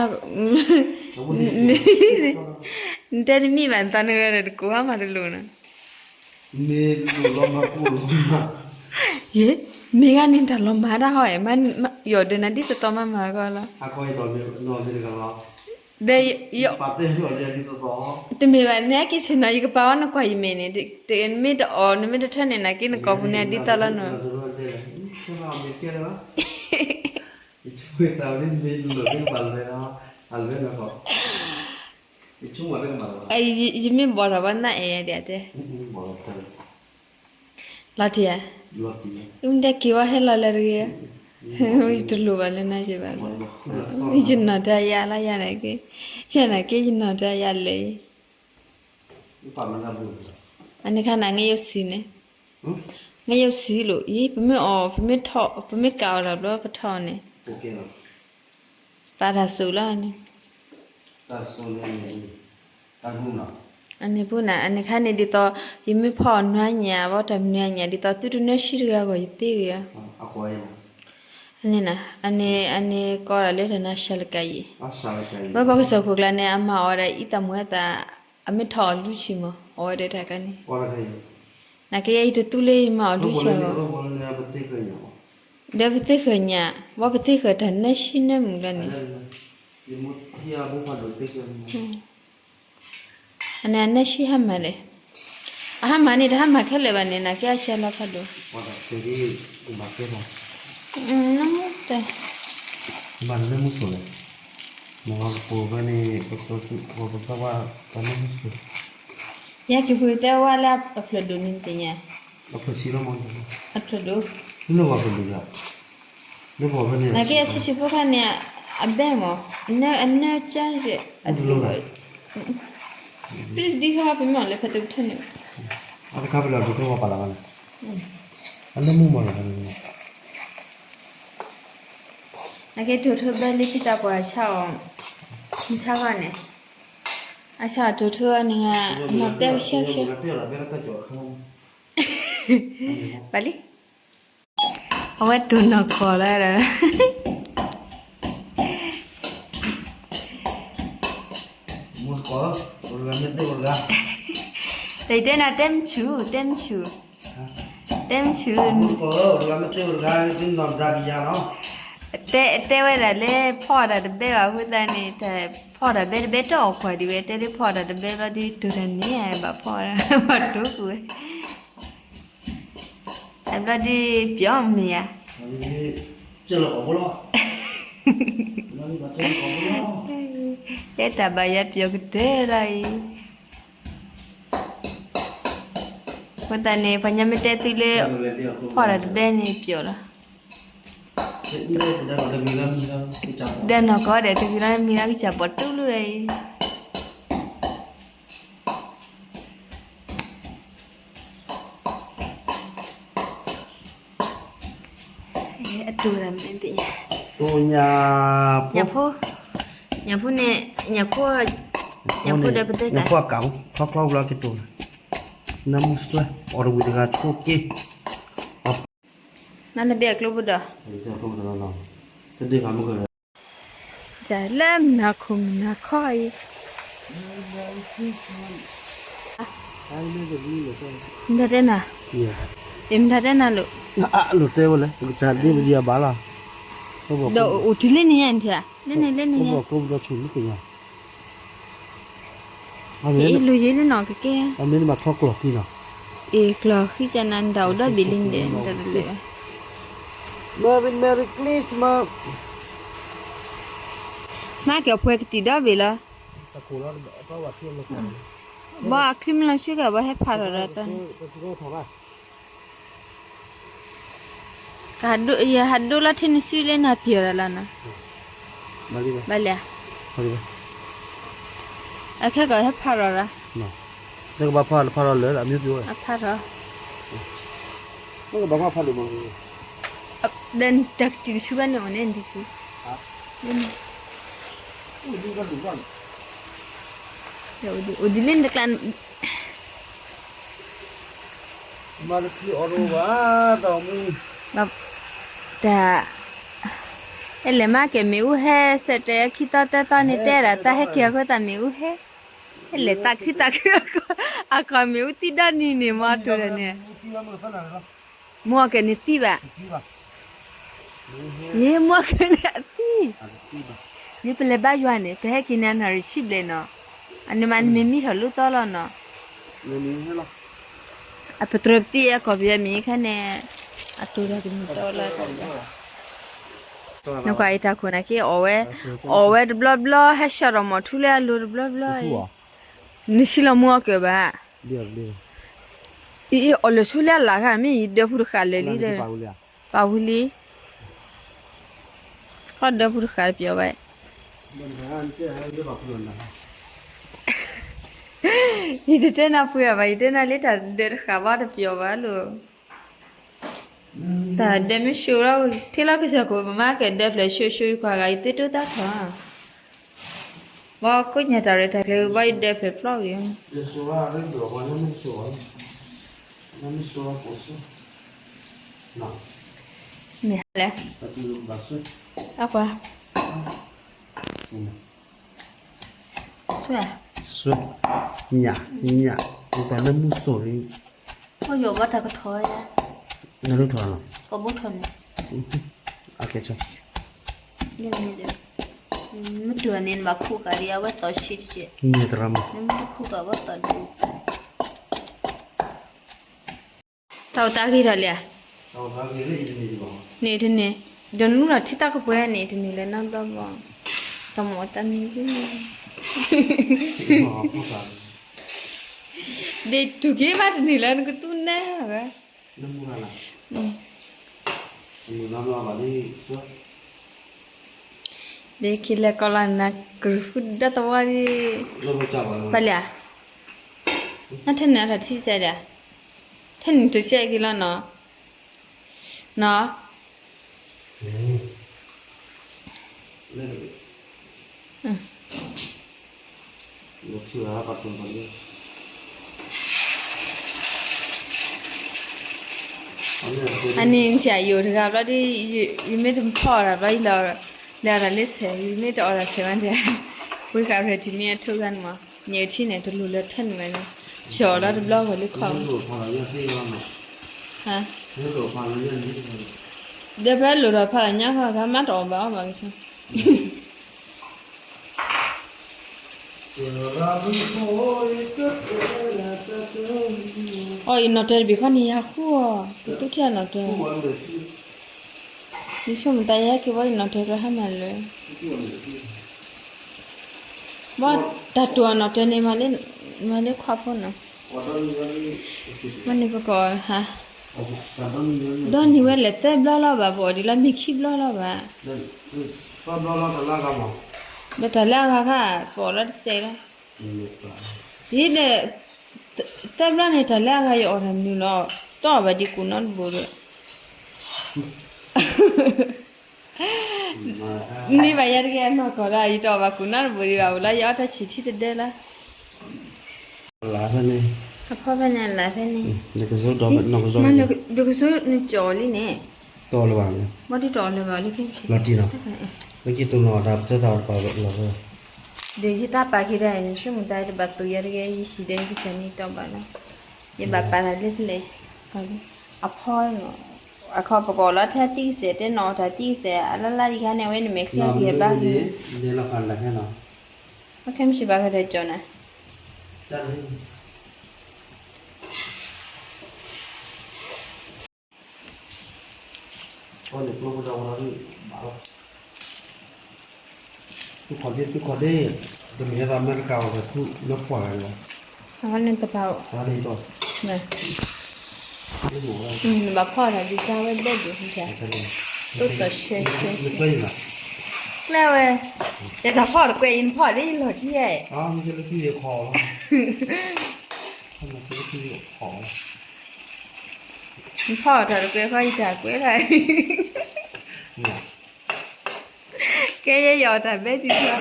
တဲတမ့ၢ်ဘၣ် နတၢ်နဂၤဒီးတကိးဟါမးတလိၤနီၤ, ယ့ၢ်, မ့ၢ်ဂၤန့ၣ်တၢ်လီၤမၤဒၣ်ဟီၣ်, ယီၢ်ဒၢးနၤဒ်သိးသိးမၤမၤကီလီၤ, ဒီး, တမ့ၢ်ဘၣ် နဟဲက့ၤဆ့ၣ်နီၤ ယကပာ်ဝဲနကွၢ်ယမဲာ်န့ၣ်, နမ့ၢ်တအီၣ် နမ့ၢ်တထၢန့ၣ် နာ်က့နကိာ်ပူၤန့ၣ် ဒ်သိးလီၤနီၤ, ယမ့ၢ်ဘီၣ်ထီၣ်ဘၣ်နအဲၣ်ဒံးတဲ လီၤတံၢ်ဧါ, မ့ၢ်တဲက့ၤဝဲဟဲလီၤလၢတဂ့ၤ, ယတလိၣ်ဘၣ်လၢနၤယဘၣ်, ယနီၢ်တၢ်ယၤလီၤ ယၤနာ်က့, ယၤနာ်က့ယနီၢ်တၢ်ယၤလၢ, အန့ၣ်ခါန့ၣ် ငဲၢ်ယိၣ်ဆံးန့ၣ်, ငဲၢ်ယိၣ်ဆံးလိာ်အံၤ ပမ့ၢ်အီၣ် ပမ့ၢ်ထီၣ် ပမ့ၢ်ကးအီၤဒီးဘျီပထီၣ်န့ၣ်, ပာ်တၢ်စိၤလီၤန့ၣ် အန့ၣ်ပူၤန့ၣ် အန့ၣ်ခါန့ၣ်ဒ်သိး ယမ့ၢ်ဖီအီၣ်နွံညါ ဘၣ်တၢ်မနုၤညါ ဒ်သိးသုတနၢ်ဆံးတဂၤဂီၢ်ယသ့ဂ့ၤဧါ, အန့ၣ်န့ၣ် အန့ၣ် အန့ၣ်ကိးဒၣ်လၢတၢ်နါရှၤလကၤယံၤ, ဘၣ်ပှၤကစၢၢ်ခိၣ်ကျါန့ၣ် အမၤအီၣ်ဝဲဒၣ်အံသးမူအသး, အမ့ၢ်ထီၣ်အီၤလွံၢ်ဆံမး အီၣ်ဝဲဒၣ်တၢ်ကါန့ၣ်, နာ်က့ယတသူလၢယမၤအီၤလွံၢ်ဆံအဂီၢ်, ဒီးပသ့ၣ်ဃၢၤညါ, ဘၣ်ပသ့ၣ်ဃၢၤတၢ်နၢ်ဆံးနၢ်မုာ်လၢန့ၣ် အန့ၣ်အနၢ်ဆံးဟါမၢ်လဲၣ်, အဟါမၢ်န့ၣ် တဟါမၢ်ခဲလၢာ်ဘၣ်န့ၣ် နာ်က့အဆဲးလီၤဖးဒိၣ်, နမ့ၢ်တဲ, မၤတၢ်လၢမုၢ်စိၤလဲၣ်, မၤကပိာ်ဖဲန့ၣ် ပကပသီဝဲတၢ်လၢမုၢ်စိၤ, ယက့ၤပတဲဝဲလၢအဖျၢၣ်ဒိၣ်န့ၣ်သ့ၣ်ညါ, အဖျၢၣ်ဆံးလီၤမး, အဖျၢၣ်ဒိၣ်, လၢပှၤဖျၢၣ်ဒိၣ်ယါ, လၢပှၤဖဲန့ၣ် နာ်က့အဆံးဆံးဖိခါန့ၣ် အဘဲမး, အနၢကၠါ, ဒ်ဃီပမ့ၢ်အီၣ်လၢဖဲသုကထၢန့ၣ်, အတခါပလီၤဒိၣ်ကဲဝဲပာ်လီၤဘၣ်န့ၣ်, အလၢမုၢ်မီၢ်လီၤ, နာ်က့တိၢ်ထိဘဲလၢဖံသးပှၢ်ဆါအီၤ, မဆါဂီၢ်န့ၣ်, အဆၣ်တိၤထူအန့ၣ် မၤတဲကဆှဲကဆှဲ, ဘၣ်လံ, အဝဲတိၤနီၢ်ကီၢ်လၢ, တတဲနၤတဲမဆူၣ်, တဲမဆူၣ်, တဲမဆူၣ်, တဲဝဲဒၣ်လၢဖီၣ်တၢ်တဘဲဘၣ်အဃိသတးန့ၣ် ဖီၣ်တၢ်တဘဲဘၣ်အဃိသတးန့ၣ် တၢ်ဖီၣ်တၢ်တဘဲဘျီဒုး တိၤတၢ်န့ၣ် ဘၣ်ဖီၣ်, ဘၣ်တိၤကွံာ်ဝဲ, အဘျီဒုးပျီမ့ၢ်ဧါ, တဲတၢ်ဘၣ်ယၤပျီကတၢၢ်လီၤအံၤ, အဃိသတးန့ၣ် ပှၤညါမ့ၢ်တဲသုလၢ ဖီၣ်တၢ်တဘဲန့ၣ်ပျီလီၤ, ဒီးနီၢ်ကီၢ်ဒီးတဂ့ၤလီၤမံၤလီၤ ကစၢ်ပီၣ်တူၢ်လၢအံၤ အတိၤတၢ်မ့ၢ်သ့ၣ်ညါ, ညၣ်ဖိ, ညၣ်ဖိန့ၣ်, ညၣ်ဖိ, ညၣ်ဖိဒီးပတဲတၢ်, ညၣ်ဖိအကးအိၣ် ချီချီဘျီကတိၤ, နၢမူစွဲ အီၣ်တဝံၤတဂၤဆိက့ၤ, နနဘ့ၣ်အကျိပူၤဒီး, လၢမနၤခိၣ်မနၤခီအံၤ, မတၤတဲနၤ, အမတၤတဲနၤလိၤ, လိၤတဲဝဲလဲၣ် ပကစၢ်ဒ့ပဒံအဘၣ်လီၤ, ဒီးအိၣ်တုၤလၢန့ၣ်ညါ, လၢန့ၣ်လၢန့ၣ်ညါ, အမ့ၢ်လိၤယ့လၢနီၢ်ကကဲ, အမ့ၢ်နဘၣ်ထီကျီၢ်ဃံနီၤ, အ့ၣ်ကျီၢ်ဃံကနၤ နတၢ်အိၣ်ဒီဘ့ၣ်လံန့ၣ်ဒီး တၢ်တလၢာ်ဘၣ်, Merry Merry Christmas, မၤက့ၤအပှဲၤကတံာ်ဒီဘ့ၣ်လီၤ, ဘၣ်အချံမ့ၢ်လီၤဆူကဘၣ်ဟဲဖးထီၣ်ဒီးတၢ်န့ၣ် ယဟးဒိလီၤထံနစုလၢနၤပျီၢ်ရၤလီၤနီၤ, ဘၣ်လံ, အခဲကီးဟဲဖးထီၣ်ရၤ, တကဘၣ်ဖးထီၣ်လၢအမ့ၢ်ပျီၢ်ဝဲ, ဖးထီၣ်, တကဘၣ်ဖးထီၣ်လၢ, ဒီးတၢ်ကတံာ်တဆူဘၣ်န့ၣ်အိၣ်န့ၣ်တဆူ, အိၣ်ဒ်လၢနတကျါ မၤတချုးအီၣ်တအိၣ်ဘၣ်, တၢ်, အဲလဲၤမၤက့ၤမ့ၣ်အူဟဲ စဲးတဲာ်ခံသီသၢသီန့ၣ် တဲဒၣ်တၢ်ဟဲက့ၤအဃိသတးမ့ၣ်အူဟဲ, အဲလဲၤသးခုသးခု, အခီမ့ၣ်အူသံဒီနံၤန့ၣ် မၤတိၤဒီးန့ၣ်, မုၢ်အီၣ်ကဲၤန့ၣ်သံဘၣ် ယဲမုၢ်အီၣ်ကဲၤန့ၣ်အသံ, ယဲပလဲၤဘါယွၤန့ၣ် ပဟဲက့ၤန့ၣ်အနၣ်ရံၣ်ဆံဘျဲၣ်နီၤ, အန့ၣ်မးနမ့ၢ်မံထီၣ်လိၣ်သီလီၤနီၤ, အပတြၢၤပသံအကီၢ်ပယီၤမံၤခဲန့ၣ်, အတိၤတၢ်ကမံၤသီလီၤ, နကွၢ်အံၤတၢ်ခိၣ်နာ်က့ အီၣ်ဝဲ, အီၣ်ဝဲတဘျီဘျီ ဟဲဆှၢထီၣ်မီၢ်ထူလၢအလိၤတဘျီဘျီအံၤ, နဆံလီၤမုၢ်အီၣ်ကဲၤဘၣ် အံၤအီၣ်လၢဆိလၢအလၢ်ဂၤမ့ၢ်အံၤဒၢဖုတဃာ်လၢာ်လံဒီး, ပာ်ဝံၤလံ, ခီဒၢဖုတဃာ်တပျီၤဘၣ်, ယတတဲနၤပှ့ၤအီၤဘၣ် ယတဲနၤလၢတၢ်ဒၢတဃာ်ဘၣ်တပျီၤဘၣ်လိၤ, တၢ်ဒၢမ့ၢ်ၡိလီၤ ထံလီၤကစၢၢ်ခိၣ် ပမၤကဲၤဒၢဖျၢၣ်ၡိၣ်ၡိၣ် ယကွၢ်ဂၤ ယသ့တိသးထီၣ် ဘၣ်ကိးညါတၢ်ရဲၣ်တၢ်ကျဲၤ ဘၣ်ယဒၢဖျၢၣ်ဖျီၣ်ဂ့ၤ, မ့ၢ်လဲၣ်, အကွၢ်, ဆွဲ, ညၣ်, ညၣ်, ပှၤလၢမုၢ်စိၤန့ၣ်, အိၣ်ယိာ်ဘၣ်တၢ်ကထီၣ်ယါ, နလူထီၣ်လီၤ, ကဘိထီၣ်န့ၣ်, အကဲဆိ, မ့ၢ်တုၤန့ၣ် နဘၣ်ခူၣ်ကးဒံး အဝဲသီၣ်ဆံးတက့ၢ်, မ့ၢ်တရၢမုၢ်, နမ့ၢ်တခူၣ်ကးဘၣ်သီၣ်ဒံး, တၢ်အိၣ်သးဂ့ၤထီၣ်လံဧါ, န့ၣ်တန့ၣ်, ဒီးနလူထီၣ်ထံသီကပှဲၤန့ၣ် တန့ၣ်လၢနီတဘျီဘၣ်, တၢ်မၤအီၣ်သးမံၤဂ့ၤ, ဒ်တူၢ်က့ၤဘၣ်တန့ၣ်လၢနကသူၣ်နဲၣ်ဝဲ, ဒ်ခံလဲၤကီးလီၤနၤ ကရူၢ်ဃုဒီသဝီဒ်, ပှၤလၢ, နထဲန့ၣ်အထီၣ်ထံစဲးဒီး, ထဲန့ၣ်တစဲးက့ၤလီၤနီၤ, နီၤ, အန့ၣ် နထံၣ်အယိာ်တဂၤဘျီဒီး ယမ့ၢ်တဖီၣ်အီၤတၢ်ဘျီ ယလဲၤအီၣ်တၢ်လၢဆဲး ယမ့ၢ်တအီၣ်တၢ်ဆဲးမးန့ၣ် ဝံဃာ်ရဲၣ်ထံမ့ၢ်အထိဂၤန့ၣ်မး ညၣ်ထံန့ၣ် တလိၣ်လၢထၢနုာ်ဝဲန့ၣ် ဖျီၣ်လီၤတဘျီဂီၤလၢခီၣ် ဒီးဖဲလိၣ်ထီၣ်ဖးလီၤညါဃီ ကမ့ၢ်တအီၣ်ဘၣ်အီၣ်ဘၣ်ကဆၢ အီၣ်အံၤနီၣ်တၢၤတဘ့ၣ်ခီန့ၣ် ယၤဃုအီၤ ကသူထံၣ်အနီၣ်တၢၤ ယဆိကမိၣ်သးယဟဲက့ၤဘၣ်အံၤနီၣ်တၢၤကဟဲမၤလၢာ် ဘၣ်တၢ်တိၢ်အနီၣ်တၢၤန့ၣ် မၤလၢခွါဖိနီၤ မ့ၢ်န့ၣ်ပကအီၣ်ဟါ ဒီနံၤဝဲလဲၣ်သၢဘျီလီၤဘၣ် ပအီၣ်ဒံးလီၤမ့ၢ်ခံဘျီလီၤဘၣ် ဒီးတၢ်လၢအဂၤခါပအီၣ်လီၤတစဲးလီၤ ယဒီး သၢဘျီန့ၣ် တၢ်လၢအဂၤယအီၣ်တၢ်မနုၤလီၤ တအီၣ်ဘၣ်ဒံးကူၣ်နီတဘိဒီး န့ၢ်ဘၣ်ယၤတဂ့ၤအနီၢ်ကီၢ်ဒီး ယတအီၣ်ဘၣ်ကူၣ်နီတဘိဒံးဘၣ် ဝံၤလီၤယအီၣ်တၢ်ဆံးထံတဒၢလီၤ လၢဖဲန့ၣ် အဖီဖဲန့ၣ်လၢဖဲန့ၣ် ဒကစိနကစိနကၠီလံန့ၣ် တအီၣ်လၢၤဘၣ်န့ၣ် ဘၣ်ဒ်တအီၣ်လၢၤဘၣ်လၢခံ လီၤတံၢ်နီၤ လၢခံတိၢ်နီၣ်တၢ်သၢသၣ်တပာ်လီၤ ဒီးယတၢ်ပာ်က့ၤဒၣ်န့ၣ် ယဆိကမိၣ်သးတဘၣ်သိးယၤတဂ့ၤ ယဟံၣ်ဒီးယကစၢ်န့ၣ်တီၢ်ဘၣ်လီၤ ယဘၣ်ပာ်တၢ်လၢဖဲလဲၣ် အဖီ အခီပကီၢ်လီၤထဲတံၢ်ကစဲး တဲနီၣ်တၢ်တံၢ်ကစဲး အလါလါဒံးခါန့ၣ် အဝဲန့ၣ်မဲာ်ချံအီၤက့ၤဘၣ် အခဲမုၢ်ဆံးဘၣ်ကဒီးကၠီနၤ သုခီၣ်ဒ့ သုခီၣ်ဒ့ တမ့ၢ်အသးမဲရကၤအီၤဒီး သုလၢပှၢ်ဂၤလီၤ အဝဲန့ၣ်တပာ်အိၣ် အဝဲန့ၣ်ဒီး နဘၣ်ဖီၣ်တၢ်ဒ်စၢ်ဝဲဘဲဒိၣ် သိးသိးဆှဲဆှဲ ကျဲဝဲ ယတၢ်ဖီၣ်တကွဲးအံၤ နဖီၣ်လၢယလီၢ်ခံယဲၢ် နဖီၣ်တၢ်တကွဲးဃီ ယတၢ်ကွဲးလီၤ ကဲယဲယအီၣ်တၢ်ဘဲဒ်သိး ဖဲ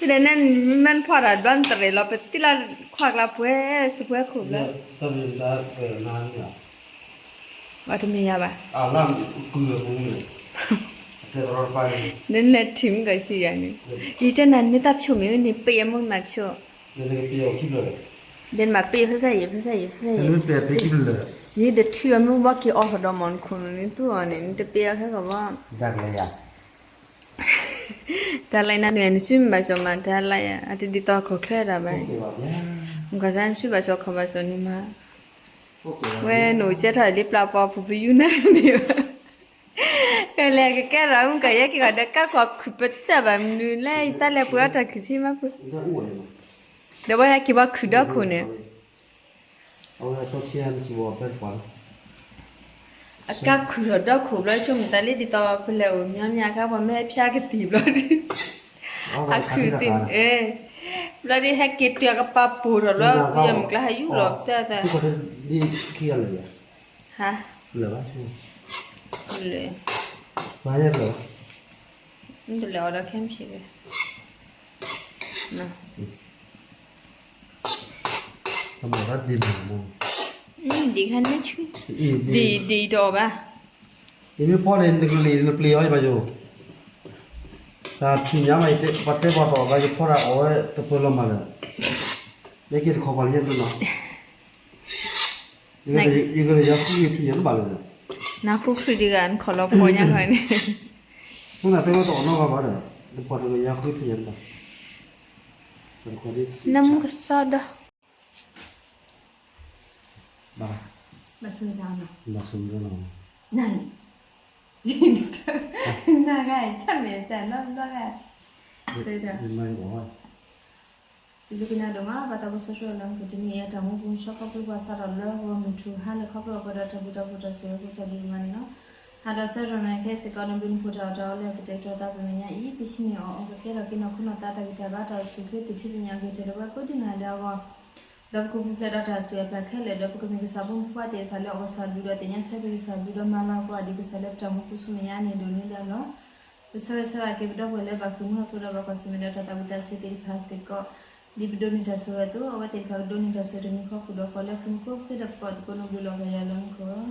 ဒၣ်န့ၣ် မ့ၢ်မ့ၢ်နဖီၣ်တၢ်ဘျီ နတရဲၣ်လီၤ ပသံလၢခွါကျါပှဲၤ စံးပှဲၤခိၣ်ဘျီ ဘၣ်တမ့ၢ်ယၤဘၣ် နနထံၣ်မ့ၢ်ကီၢ်ဆံယၤန့ၣ် ယတဲနၤ နမ့ၢ်သးဖျိမ့ၢ်န့ၣ် ပ့ၢ်အမူနမၤဖျိ ဒီးနမၤပ့ၢ်ဖဲဖဲယံၤ ဖဲဖဲယံၤ ဖဲဖဲယံၤ ယတထုးအမူဘီက့ၤအီၣ်ဖးဒီးမီၢ်နခိၣ်န့ၣ် နသူအီၤန့ၣ် နတပ့ၢ်အီၣ်ခဲကီးဘီ တၢ်လၢနၤန့ၣ် နစုမ့ၢ်ဘၣ်စီၤမၤတၢ်လၢယၤ အတဒ်သိးခီၣ်ချၢတၢ်ဘၣ် မ့ၢ်ကီၢ်စၢ်နစုဘၣ်စီၤခီၣ်ဘၣ်စီၤန့ၣ်မၤ ဝဲနအိၣ်ကဲထီၣ်လံပျၢ်ပီပူၤပယူၤနၤန့ၣ်ဘၣ် ကလဲၤကကဲထီၣ်မုၢ်ကီၢ်ယဲက့ၤဂီၤဒီးကါကီၢ်ခုၣ်ပသၢဘၣ်မနုၤလဲၣ် ယတၢ်လဲၤပှ့ၤအီၣ်တၢ်ခုၣ်ထံမးပှ့ၤ ဒီးဝဲဟဲက့ၤဘၣ်ခုၣ်ဒီခိၣ်န့ၣ် အကါခုၣ်ထီၣ်ဒီခိၣ်ဘျီ ဆိကမိၣ်တၢ်လၢဒ်သိးပလဲၤအိၣ်မညီမညီအခါ ပှၤမ့ၢ်ဟဲဖျါကသံၣ်ဘျီဒီး အခုၣ်သ့ၣ် ဘျီဒီးဟဲက့ၤတုၤအကပၤပိာ်ထီၣ်လီၤ ယမုၢ်ကျါဟဲယူၢ်လီၤတၢ်တၢ် ဟါ လၢာ်ဘၣ် လၢာ် တလဲၤအီၤဒီးခဲမုၢ်ဆ့ၣ်ဒီး ဒ်ခါန့ၣ်ဆူ ဒ် ဒ်တအီၣ်ဘၣ် ယမ့ၢ်ဖီၣ်န့ၣ် နကလံၤနပျ့ၤအီၤယဘၣ်ယိၣ် တၢ်ထံၣ်ညါမး ပှၤတဲပှၤတအီၣ်ဘၣ် ယဖီၣ်တၢ်အီၣ်ဝဲတပၢၢ်လီၤမးလၢ ယက့ၤတခီပှၤလၢယဲၢ်ဒိၣ်နီၤ ယကလဲၤယၤဃုထံၣ်ယဲၢ်ဘၣ်လၢ နဃုခရံာ်ဒံးဂၤ နခီၣ်လီၤပှီၢ်ညါဂၤန့ၣ် မ့ၢ်နတဲဝဲတအီၣ်နီတဂၤဘၣ်ဒီး နပှၤတဂၤယၤဃုထံၣ်ယဲၢ်ဘၣ် နမူကစီဒီး ဘၣ် ဘၣ်ဆိၣ်ဂ့ၤတၢ်အီၣ်နီၤ ဘၣ်ဆိၣ်ဂ့ၤတၢ်အီၣ်နီၤ နၤန့ၣ် နဂၤ ဆၢ်မဲာ်တၢ်နီတဘျီဂၤ ဆိၣ်ဂ့ၤတၢ် စံးဘျုးက့ၤနၤဒိၣ်မး ပၢ်သးဘိစီဆှံလၢမူခိၣ်တနံၤအံၤ အတၢ်မူပူၤ ဆှၢခီဖျိပှၤစးထီၣ်လၢဂီၤမုၢ်ထူၣ်ဟါလၢခီဖျိ ပှၤဒီးတၢ်ဘျုးတၢ်ဖှိၣ်တၢ်ဆိၣ်ဂ့ၤအဃိ တၢ်ဘျုးဒိၣ်မးန့ၣ်လီၤ. ဟါဒီးဆၢထီၣ်န့ၣ်ခဲစ့ၢ်ကီး နဘျုးနဖှိၣ်တၢ်အီၣ်တၢ်အီလၢအကတဲာ်ကတီၤသးပမဲာ်ညါအံၤ ပဟံးန့ၢ်အီၤအီၤကကဲထီၣ်က့ၤနီၢ်ခိနီၢ်သးတၢ်ဂံၢ်တၢ်ဘါ တၢ်အိၣ်ဆူၣ်အိၣ်ချ့ သထံၣ်သညါက့ၤတၢ်လၢပှဲၤကိးဒံးနီၢ်ဂၤဒဲးအဂီၢ် ဒီးပကပူၤဖျဲးဒီးတၢ်ဆိၣ်ဂ့ၤအပျၢ်ခဲလၢာ် ဒီးပကမ့ၢ်ကစၢ်ဖိမုၣ်ဖိခွါသ့ၣ်တဖၣ်လၢအီၣ်ကစၢ်ဘျုးဒီးသ့ၣ်ညါဆၢက့ၤကစၢ်ဘျုးဒီးမၤလၤကပီၤအီၤဒ်ကစၢ်လၢပတၢ်မူပူၤဆူမဲာ်ညါန့ၣ် ဒိၣ်န့ၢ်ဒၣ်လီၤ. ပဆိၣ်ဂ့ၤဆိၣ်ဝါက့ၤပဒီပုၢ်ဝဲၢ်လၢဘၣ်ဃ့ၢ်မှံဟီၣ်ခိၣ်ဒီးဘၣ်ကွၢ်ဆၢၣ်မဲာ်ဒီးတၢ်သးဝံၣ်တၢ်စဲသ့ၣ်တဖၣ်စ့ၢ်ကီး, ဒ်ပဒိးန့ၢ်တၢ်ဆိၣ်ဂ့ၤအသိး အဝဲသ့ၣ်တဖၣ်ကဒိးန့ၢ်တၢ်ဆိၣ်ဂ့ၤတမံၤဃီ ဃုာ်ဒီးဃီၤလၢပမူခိၣ် ပဃ့ဒီးပကီၢ်သကိးနဘျုးလီၤကယၤလၢမူခိၣ်.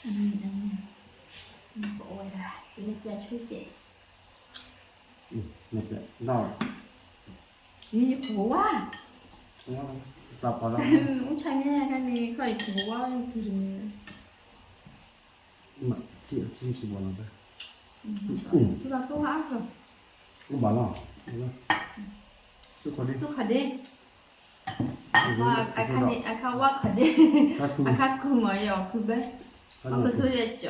အမ့ၢ် အမ့ၢ် ပအိၣ်ဝဲဒၣ် ပလဲၤပျးဆိကဲး ယခိၣ်ဝါ, အူဆါညါခါန့ၣ် ခီၣ်ယခိၣ်ဝါ ယခိၣ်တမံၤ ထံထံဘီလီၤ, ထံလီၤသိဟါကီ, ဘၣ်လီၤ, သိခီဒ့, သိခီဒ့, အခါဝါခီဒ့, အခါကုမီၤယအီၣ်ကုဘဲ, အီၣ်ကဆိယကၠီ,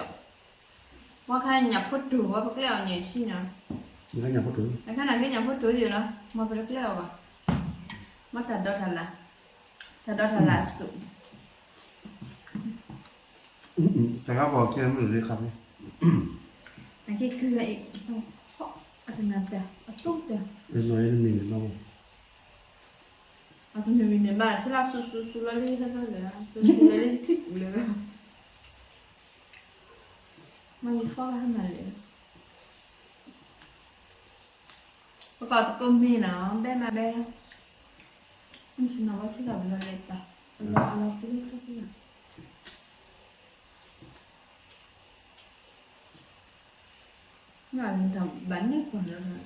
ဝါခါညၣ်ဖိတိၢ် ဝဲပကျဲအီၤန့ၣ်ထံနီၤ, အခါနၤက့ညၣ်ဖိတိၢ်ယလီၤ မ့ၢ်ပတကျဲအီၤဘၣ်, မ့ၢ်တၢ်ဒီတၢ်လၢ်, တၢ်ဒီတၢ်လၢ်အစိၣ် တၢ်ဂၤပှၤကဲမုၢ်လၢခါဖဲ, အကဲကုၢ်အံၤ, အတနၢ်တၢ်, အတိၢ်တၢ်, နီၢ်အံၤတမံၤန့ၣ်နီၢ်, အတမံၤမံၤန့ၣ်ဘၣ် ထံလၢ်ဆူၣ်ဆူၣ်ဆူၣ်လီၤလံ ဆူၣ်ဆူၣ်လီၤလံ ထံပူၤလၢၤဘၣ်, မ့ၢ်ယဖီၣ်လၢဟါမၢ်လဲၣ် ပကီၢ်သကိးမ့ၢ်နီၤ ဘဲမးဘဲ, မ့ၢ်ဆ့ၣ်နီၤဝဲထံလီၤဘျီလဲၤတၢ်, အလီၤအလီၤပူၤလၢခီပူၤလီၤ, မ့ၢ်ဘၣ်န့ၢ်ပှၤလီၤ, လၢပနီၢ်ပှၤလၢက့ၤ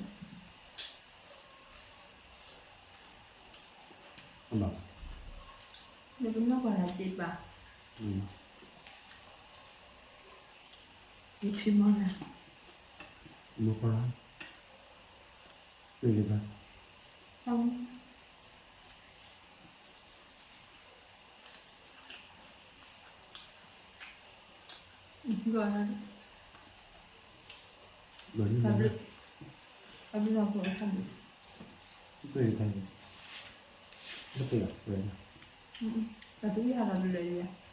ပာ် ယထံမီၢ်နၤ, မ့ၢ်ပှၤ, တဂ့ၤဘၣ်, ဂီၤ, တၢ်ဘျုး, တၢ်ဘျုးလီၤဖိအဆၣ်ဘျုး, တၢ်ဘျုးလီၤဖိအဆၣ်ဘျုး, တၢ်ဘျုးလီၤဖိအဆၣ်ဘျုး,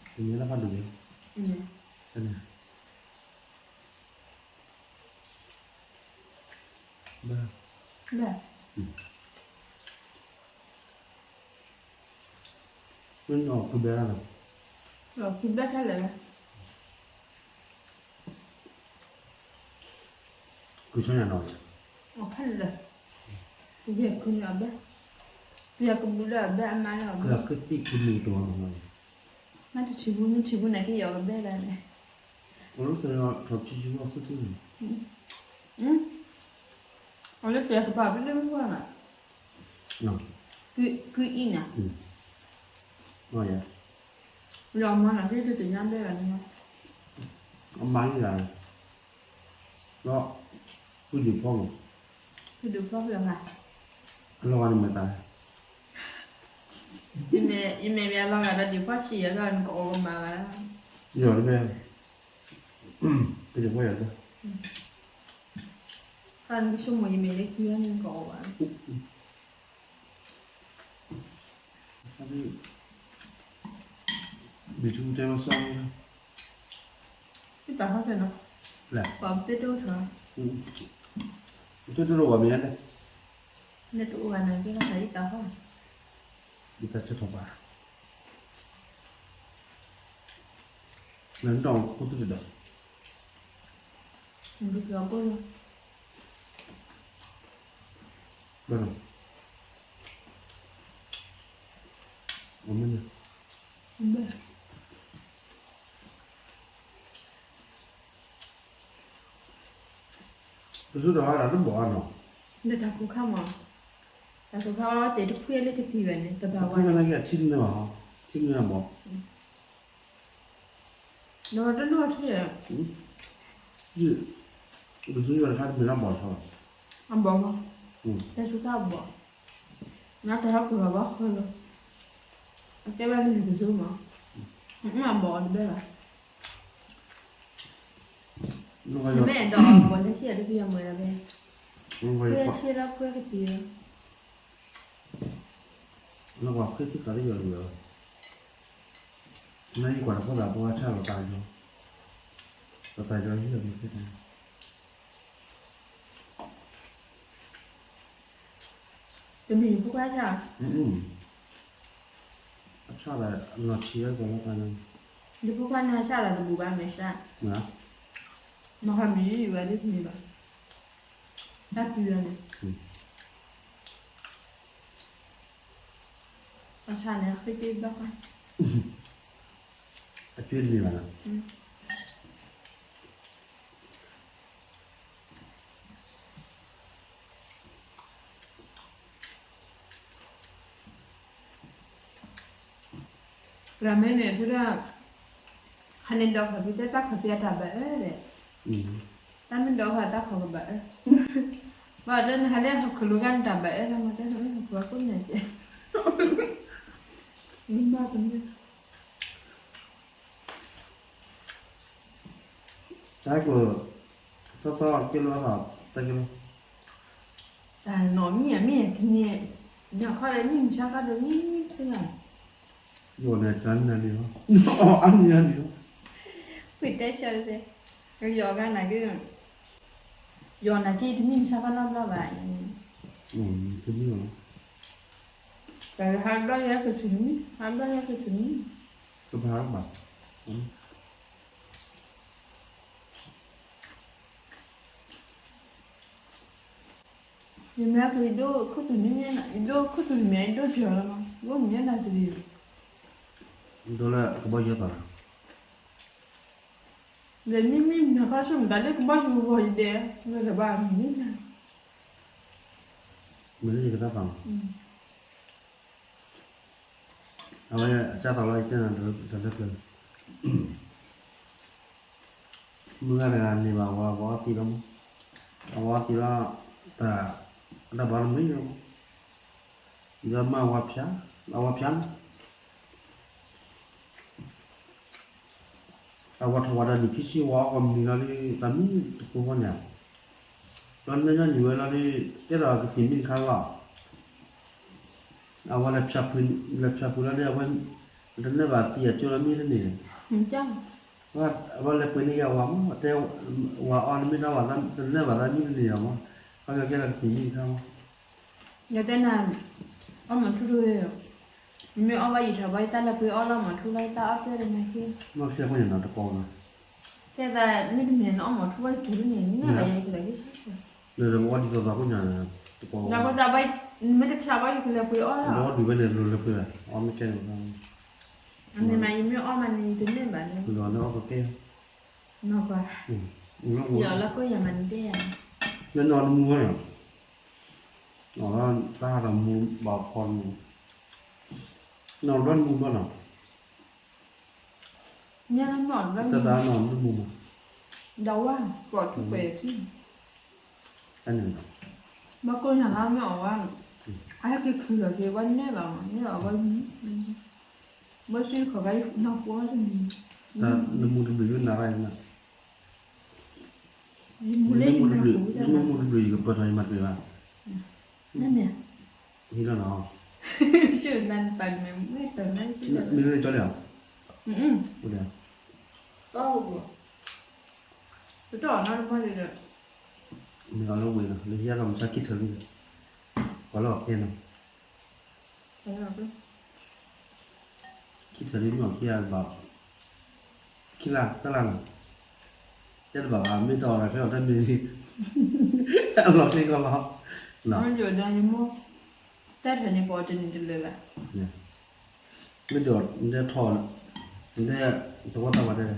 တနံၤလၢဖးဒိၣ်န့ၣ်, တနံၤ, ဘၣ်, ဘၣ်, အီၣ်ခုဘဲလီၤ, အီၣ်ခုဘဲခဲလၢာ်, ခုဆၢညါနီၤ, အီၣ်ခဲလၢာ်, ပယဲၢ်ခုန့ၣ်အီၣ်ဘဲ, ပယဲၢ်ကဘူၣ်လၢအီၣ်ဘဲအမါလၢအီၣ်ဘဲ, မ့ၢ်တထံၣ်ဘူး မ့ၢ်ထံၣ်ဘူးန့ၣ်က့ၤယီၤကဘဲလၢန့ၣ်, အီၣ်လၢပယဲၢ်ကပၤ ပလၢမုၢ်ပှၢ်ဘၣ်, ကုအံၤနၤ, လီၤမၤနၤ က့ၤတတညါဘဲလၢန့ၣ်, အမါန့ၣ်လၢ ဒီး ဖုဒုးဖီမး, ဖုဒုးဖီဖျၢၣ်ဂၤ, အလီၤဂာ်န့ၣ်မၤသး, ယမ့ၢ်မ့ၢ်အလီၤဂာ်ဒီးဒုးဖီဆံးယၤဒီးနကအီၣ်ကမၤဂၤ, ယီၤတဘဲ, ဖုဒုးဖီယၤတဘဲ, နကဆိကမိၣ်ယမ့ၢ်လၢခံန့ၣ်နကအီၣ်ဘၣ် ဘံထူတဲမၤစၢ်, တၢ်ဟီၣ်တဲနီၤ, ပှၤပတ့တိၢ်ထီၣ်, ပတ့တိၢ်ထီၣ်ဝဲမ့ၢ်န့ၣ်, နတအိၣ်ဂၤန့ၣ်က့ၤလီၤသးယတၢ်ဟီၣ်, ယတၢ်ဆၢထီၣ်ဘၣ်, နတၢ်အိၣ်ခိၣ်သ့ၣ်တဒီး, နဘုကီၢ်ကိၢ်လီၤ, ဘၣ်နီၤ, အမ့ၢ်န့ၣ်, ဘၣ် ပစုဒီးတဘီနီၤ, ဒီးတၢ်ကူၣ်ခါမး, တၢ်ကူၣ်ခါအီၤတဲတခွံလၢကသံၣ်ဘၣ်န့ၣ် တဘၣ်ဝဲ, ထံမနုၤဘၣ်, ထံမနုၤဘၣ်, ဒီးတဒိၣ်ထံၣ်, ပစုယွၤတခါတမ့ၢ်လၢဘီထီ, အဘီမး, တၢ်ကူၣ်ခါအဘီ, နတၢ်ဟီၣ်ကူၣ်လီၤဘီဃီလီၤ, အကဲဘၣ်လၢယကစုမး, အဘီအီၤတဘဲဘၣ် မ့ၢ်အဲၣ်ဒိးအီၤပှၤလၢထံၣ်အီၤတပျံၤအမွဲလီၤဘဲ, ခွဲထံၣ်လၢခွဲကပံၤလီၤ, လၢပှၤဃ့သံဃာ်လၢယွၤတဂၤလီၤ, နယကွၢ်တၢ်ဖိသၣ်ဖိအဆၣ်လီၤသးယီၤ, လီၤသးယီၤဟံၣ်လီၤမ့ၢ်ဖဲန့ၣ် တမ့ၢ်ယဖိခွါဆၣ်, အဆၣ်လီၤနီၢ်ဆံးဝဲပှၤလီၤသးန့ၣ်, ယဖိခွါန့ၣ်ဆၣ်လီၤတဘူၣ်ဘၣ်မ့ၢ်ဆၣ်, မ့ၢ်, မဟါမံၤဝဲဒ်န့ၣ်ဘၣ်, တၢ်ပျံၤအီၤန့ၣ်, အဆၣ်န့ၣ် အဃ့က့ဘၣ်ဃါ, အကၠွ့တန့ၢ်ဘၣ်နီၤ. ရၤမ့ၢ်န့ၣ် သုဒၣ်, ဟးန့ၣ်ဒီးခီၣ်ဖံးတဲတၢ်ခီၣ်ဖံးအတၢ်ဘၣ်အၢဒီး, တၢ်မ့ၢ်ဒီးဃီတၢ်ခီၣ်ကဘၣ်အၢ, ဘၣ်တဲနဟးလၢဟီၣ်ခိၣ်လိၤဂၤနတၢ်ဘၣ်အၢလီၤ မ့ၢ်တဲဟီၣ်ခိၣ်အခိၣ်ညါကဲ, မ့ၢ်ဘၣ်တမ့ၢ် တၢ်ကိၢ်, သီသီက့ၤလီၤထီၣ်, တၢ်က့ၤလီၤ, တၢ်နီၢ်မံၤအမံၤကန့ၣ်, ညၣ်ခီဒီးမံၤမဆါခီဒီးမံၤသ့ၣ်ဧါ, ယီၤန့ၣ်တၢ်နၤန့ၣ်လီၤ, အမံၤန့ၣ်လီၤ, ပှ့ၤတဲဆၢတသ့, ယီၤဂၤနာ်က့, ယီၤနာ်က့တမံၤမဆါခီနီတဘျီဘၣ်, တမံၤလီၤ, တၢ်ဟးဘျီယဲကဆူၣ်တမံၤ, ဟးဘျီယဲကဆူၣ်တမံၤ, တဘၣ်ဘၣ် ယမ့ၢ်ကယဒိၣ်ခိၣ်သူၣ်န့ၣ်, ယဒိၣ်ခိၣ်သူၣ်န့ၣ် ယဒိၣ်ပျီၤလီၤမး, ယအိၣ်မ့ၢ်နၤတဂ့ၤ, ဒိၣ်လၢကဘီယူၤသးလီၤ, ဒီးမ့မ့ၢ်နၤခီဆူၣ်မတၤလၢကဘီယူၤဂီၤယဒဲး, မ့ၢ်တဘၣ်မ့ၢ်နၤ, မ့ၢ်လၢယကတၢ်သးလီၤ အဝဲအကၢ်သးလီၤ ယတဲနၤတၢ်လၢပျၢၤ, မုၢ်ဂၤတဂၤန့ၣ်ဘၣ်ဝဲ အဝဲအီသံးလီၤမး, အဝဲအီသံးလီၤ, တၢ်, တၢ်ဘၣ်တမုာ်လီၤမး, ဒီးမ့ၢ်အဝဲဖၠါ, အဝဲဖၠါလီၤ အဝဲထီၣ်ဝဲဒီးနံၣ်ခံဆံ ဝဲအီၣ်ကီၢ်မံၤလီၤဒီး တၢ်မံတကိးဃီန့ၣ်, ဒီးနၢ်ညီနုၢ်ဝဲလီၤဒီး ကဲထီၣ်ကသံၣ်မံတခါလီၤ, အဝဲလဲၤဖၠါဖုလီၤဒီး အဝဲ, တနၢၤဘၣ်သံအကၠိလီၤမံတန့ၢ်, အဝဲလဲၤပှ့ၤန့ၢ်က့ၤအဝၤမး တဲ, ဝၤအီၣ်တမ့ၢ်တၢ်ဝၤ တနၢၤဘၣ်သးမံတန့ၢ်လီၤမး, ခီဖျိကဲထီၣ်ကသံၣ်မံတခါလီၤ ယတဲနၤ, အီၣ်မ့ၢ်ထူတဂ့ၤ, မ့ၢ်အီၣ်ဘၣ်ယံာ်ထီၣ်ဘၣ်ယတၢ်လၢပှ့ၤအီၣ်လီၤမ့ၢ်ထူလီၤ ယတၢ်အီၣ်တဲတမ့ၢ်က့, နီၢ်ဖျဲၣ်ဖိညါနီၤတကိးနီၤ, တဲသးမ့တမ့ၢ်နအီၣ်မ့ၢ်ထူဘၣ်ယက့ၤန့ၣ် နမ့ၢ်ဘၣ်ယကလဲၤက့ၤဆၣ်, နအီၣ်ဒ်သိးသိးဖိညါတကိး, နကတၢ်ဘၣ်, မ့ၢ်တဖျါဘၣ်ယကလဲၤပှ့ၤအီၣ်လီၤ, နအီၣ်ဒုးဝဲန့ၣ် လၢပှ့ၤဘၣ် အီၣ်မ့ၢ်ကဲန့ၣ်, မ့ၢ်မးယမ့ၢ်အီၣ်မးန့ၣ် ယတန့ၢ်ဘၣ်န့ၣ်, လီၤနအီၣ်ကကဲ, နီၢ်ကွၢ်, ယအီၣ်လၢကိၣ်ယၤမးန့ၣ်တဲယၤ, လၢနအီၣ်တမူဝဲနီၤ အီၣ်လၢတၢ်ဟးတမူဘၣ်ဖီတမူ, နီၢ်ဘျီတမူဘျီနီၤ, မ့ၢ်နီၢ်ဘျီတမူ, တၢ်နီၢ်တမူမး, ဒီးဝဲ, ပှၤထူၣ်ပှဲၤထံ, ဘၣ်ကိၣ်ညါလၢမ့ၢ်အီၣ်ဝဲ, အဟဲက့ၤခုၣ်လီၤက့ၤဝဲနဲၣ်ဘၣ်မး နဲၣ်ဘၣ်ဝဲ, ဘၣ်စ့ခီၣ်ကါယနီၢ်ဃိတမံၤ, နမူတဘျုးယနၤရၣ်, ယမူတဘျုးယကပၢၢ်ထီၣ်ယမၤတဘျုးဘၣ်, ဟံးလီၤနီၤ, မ့ၢ်လၢကၠီလံဧါ, ပတီၢ်နီတဘီလံဒီး, မ့ၢ်အီၤလၢဝ့ၢ်နီၤ လၢဟံၣ်အလီၢ်မုၢ်ဆါခံထၢၣ်လံ, ပှၤလၢအီၣ်ကဲနီၤ ခံထၢၣ်လံမ့ၢ်အီၤခံဂၤတဘၣ်, ခံလါသၢလါနီၤ, တဲတဘၣ်ဘၣ် မ့ၢ်တအီၣ်ဒီးဖဲအီၤတမံၤလံ, အလီၢ်ခံကီၢ်လီၤ, ယိၤဒီးယမိၢ်, တၢ်ထၢၣ်န့ၣ်ပအီၣ်တနံၤတလၢာ်ဘၣ် မ့ၢ်ဒီး နတဲထီၣ်, နတဲ, သဝီသးပှၢ်တဲ,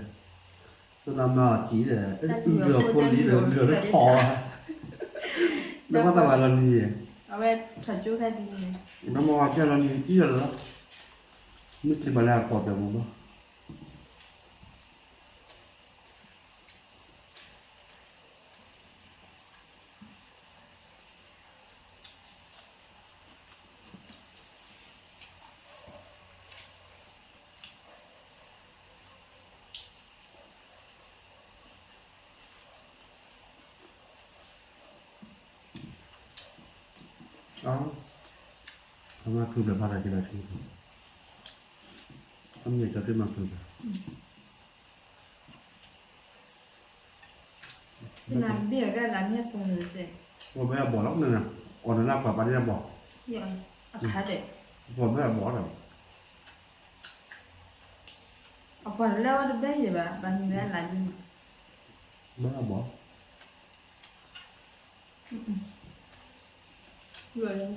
သနာ်မၤအီၤစံးဒီး, ဘျုးအဖိလံဒီး ဘျုးလၢထီၣ်, သဝီသးပှၢ်လီၤနံၤ, အဝဲထီၣ်ကၠိဖဲဒ်န့ၣ်, နမၤဝဲကဲလီၤနံၤကံလီၤလီၤ, မ့ၢ်တ့ၢ်ဘၣ်လၢအကီၢ်ပျီပူၤဘၣ် အမၤဖုးဘျဲၣ်ဖးတၢ်က့ၤဒီးထံ, အမ့ၢ်ကၠီတ့ၢ်မၤဖုးဘျဲၣ် ပှၤဘၣ်အဘီၣ်လီၤန့ၣ်, အီၣ်နလၢပှၤပာ်န့ၢ်အဘီၣ်, အခါဒဲး, ပှၤဘၣ်အဘီၣ်ဒီး, အပှၤတလၢဝဲတဘၣ်ယဲၢ်ဘၣ် ဘၣ်မံၤဝဲအလၢဒ်မး, ဘၣ်ဘီ,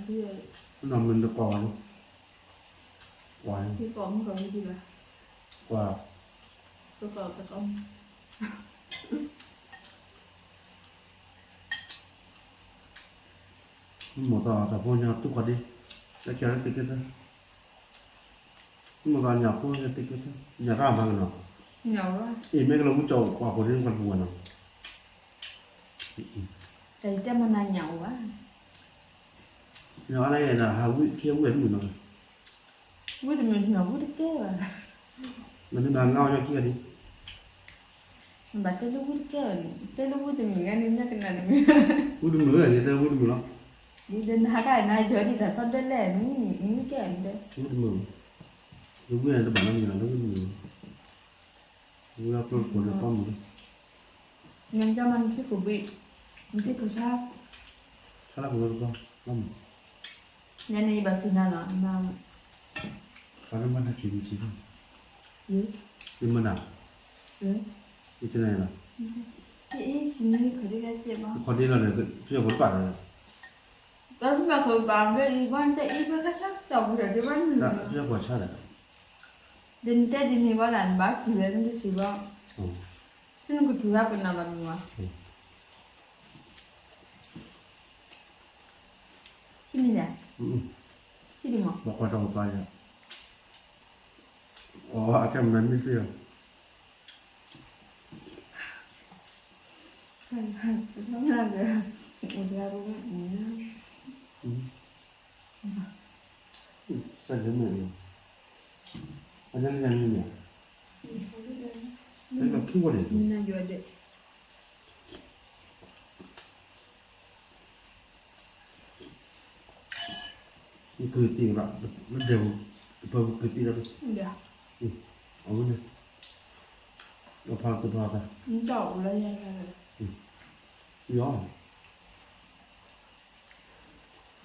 နီၢ်မ့ၢ်တကိးဝဲ, ဝဲ, ကွၢ်, မိၢ်သးတၢ်ဖိညါတူၢ်ခီၣ်ဒ့, တၢ်ခံးလၢတက့ၢ်သၢ, မိၢ်သးညၣ်ဖိတက့ၢ်သၢ, ညၣ်တၢ်မၤကနီၤ, အံၤမ့ၢ်ကလၢဝံၣ်ကၠီၤကွၢ်ဖိဒ့ ကွၢ်တပူၤနီၤ, တၢ်တဲမနၤညၣ်အိၣ်ဘၣ်, ညၣ်အါလၢယဲဒၣ် ဟးဝံၣ်ခံဝံၣ်တမုာ်နီၤ, ဝံၣ်တမုာ်ညၣ်ဝံၣ်တကဲဘၣ်, နမ့ၢ်ဘၣ်ငါအီၤညါခံဂၤဒံး, ဘၣ်တဲလၢဝံၣ်တကဲဘၣ်န့ၣ် တဲလၢဝံၣ်တမုာ်ဂၤန့ၣ် မ့ၢ်ကနၣ်တမုာ်, ဝံၣ်တမုာ် ယတဲဝံၣ်တမုာ်လီၤ, ဒီးနဟးခါနၤယီၤဒ်တၢ်ဖီဒၢလဲၣ် နဝံၣ်ကဲန့ၣ်, ဝံၣ်တမုာ်, ယဝံၣ်န့ၣ်တဘၣ်နီတမံၤလီၤ လၢဝံၣ်တမုာ်, ဝံၣ်အကျိတကိးန့ၣ်ပှၤမုာ်, နကမၤနထံခိၣ်ဘှံး, နထံခိၣ်ဆါ, ဆါလၢခိၣ်လၢတကီ, ညါန့ၣ်ယဘၣ်စံးနၤနီၤ, ပှၤတမၤနၤထံဘှံးထံဘှံး, ယမၤနၤ, ယတနၤနီၤ, ခီၣ်ဒ့လီၤဒီး ဖျၢၣ်ဖိတပာ်ဒီး, တၢ်ဖျၢၣ်ဖိပာ်ဘၣ်အံၤ ဘၣ်နတဲအံၤ ဖျၢၣ်ဖိဆါဒီး, ဖျၢၣ်ဖိဆါဒီး, ဒီးနတဲဒ်န့ၣ်ဘၣ်လၢနဘၣ်ကံၢ်ဝဲနတစံးဘၣ်, ဖဲနကထူၣ်ဟဲကနၣ်ဘၣ်မ့ၢ်ဝဲ, ဖဲန့ၣ်လဲၣ်, ဖဲန့ၣ်မး, ဘၣ်ကွၢ်တၢ်အိၣ်သးယၤ, အီၤအကဲမနုၤမ့ၢ်သ့ၣ်လီၤ, စၢ်ယဲၢ်မ့ၢ်, အယဲၢ်မ့ၢ်, လၢခံဝဲန့ၣ်, နကုၢ်သံၣ်လီၤ, လၢဒဲးပူၤ, တပၢၤပူၤကုၢ်သံၣ်လီၤ, အဝဲန့ၣ်, အဖးသုးဖးသး, လီၤ,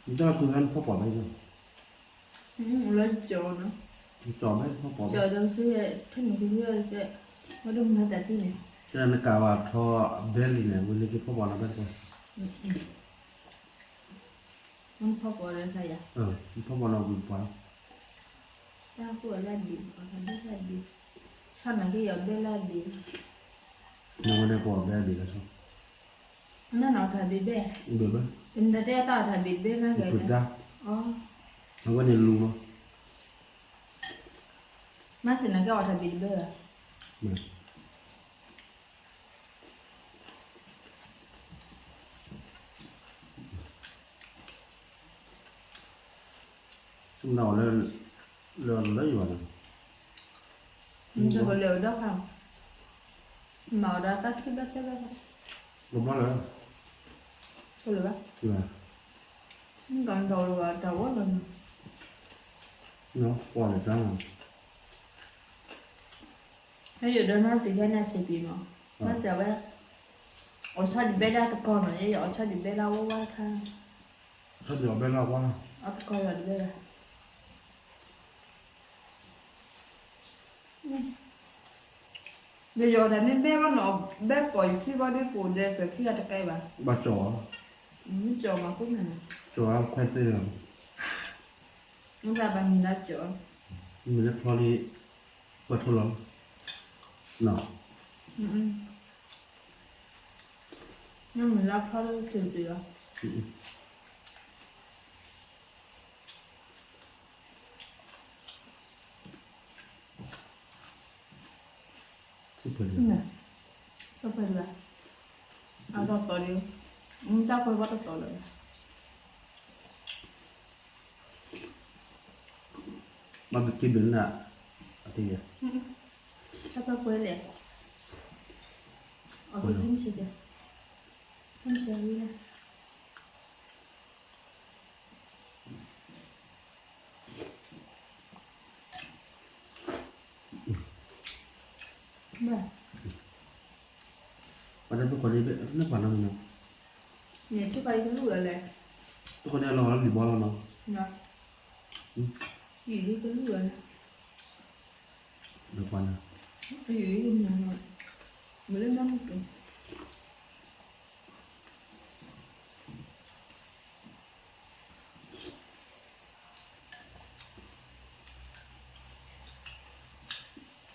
နတၢ်ကုၢ်ဟဲနဖီၣ်ပှၤဘၣ်, လီၤကၠီၤနီၤ, ကၠီၤဘၣ်ဖီၣ်ပှၤဘၣ်, ကၠီၤဒီးစ့, ထဲနကုၢ်ဟဲစ့, ဝဲဒၣ်မၤတၢ်သံန့ၣ်, တၢ်နကးဝဲထီဘဲလံန့ၣ် ဝံၤလၢက့ၤဖီၣ်ပှၤလီၤဘၣ်တပှၤ နဖီၣ်ပှၤဒီးခါယၤ, နဖီၣ်ပှၤနီၢ်ဝံၤပှၤလီၤ, တၢ်ဟူအလၢဘ့ၣ်, ဘ့ၣ်, ဆီၣ်နၤက့ၤယီၤဘဲလၢဘ့ၣ်, နဝဲန့ၣ်ပှၤဘဲဘ့ၣ်လီၤဆီ, နနီၢ်ထီၣ်ဘ့ၣ်ဘဲ, ဘ့ၣ်ဘဲ, နတတဲတၢ်အီၣ်ထီၣ်ဘ့ၣ်တဘဲမးကဲ, အဝဲန့ၣ်လူၤလီၤ, မ့ၢ်စ့ၢ်နကဲအီၣ်ထီၣ်ဘ့ၣ်တဘဲဘၣ် နအီၣ်လၢ, လၢယွၤန့ၣ်, နကလဲၤဝဲဒီးခါ, မၤဝဲဒၣ်တၢ်ခံဘျီသၢဘျီ, ကဘျီလၢ, ကလၢာ်ဘၣ်, နကဒီးလၢတၢ်ဝဲလီၤန့ၣ်, ကွၢ်လၢတၢ် ဟဲယိာ်ဒီးနီၢ်စံးဖဲန့ၣ်စံးပံၤမး, နီၢ်စံးဝဲ, အီၣ်ဆီဒံးဘဲဒၣ်တကီၢ်နီၤ, ယဲယအီၣ်ဆီဒံးဘဲဒၣ်ဝဲဝဲခါ, ဆီဒံးအီၣ်ဘဲဒၣ်ဝဲ, အတကီၢ်ယီၤဒံးဘဲဒၣ်, ဒီးယအီၣ်တၢ်န့ၣ်ဘဲဘၣ်နီၤ, ဘဲပိာ်ယခံဘၣ်ဒီးပိာ်ဒဲးပှဲၤခံဂၤတကဲဘၣ်, ဘၣ်ကၠီၤ, မ့ၢ်ကၠီၤမးကိးမးနီၤ, ကၠီၤခွဲးသ့ၣ်လီၤ, မ့ၢ်ဘၣ်မံၤလၢကၠီၤ, မ့ၢ်လၢဖျီလံ, ပှဲၤထိလီၤ, နီၤ, မ့ၢ်မံၤလၢဖျီလၢကၠီၤလီၤ. တၢ်ပှဲၤဒံးဘၣ်, အတၢ်တီဒီး, တၢ်ပှဲၤဘၣ်တတီလၢၤဘၣ်, ဘၣ်ပက့ၤဘၣ်နၤ, အတယၤ, တၢ်ပှဲၤပှဲၤလဲၣ်, အက့ၤမ့ၢ်ဆဲး, မ့ၢ်ဆဲးဝံၤလၢ ဘၣ်, ပှၤတၢ်သူၣ်ခီၣ်ဒ့ဘၣ် လၢပှၤနီၢ်နီၢ်, န့ၣ် သူၣ်ခီၣ်ဒ့ကလူၢ်ဝဲလဲၣ်, သူၣ်ခီၣ်ဒ့လီၤလၢလံၤဘီလီၤနီၤ, ယံာ်ဒ့ကလူၢ်ဝဲလဲၣ်, ဒီးပှၤနီၤ, ယံာ်ဒ့ကမၤနီၤ, မ့ၢ်လၢနီၢ်မုၢ်ကဲ,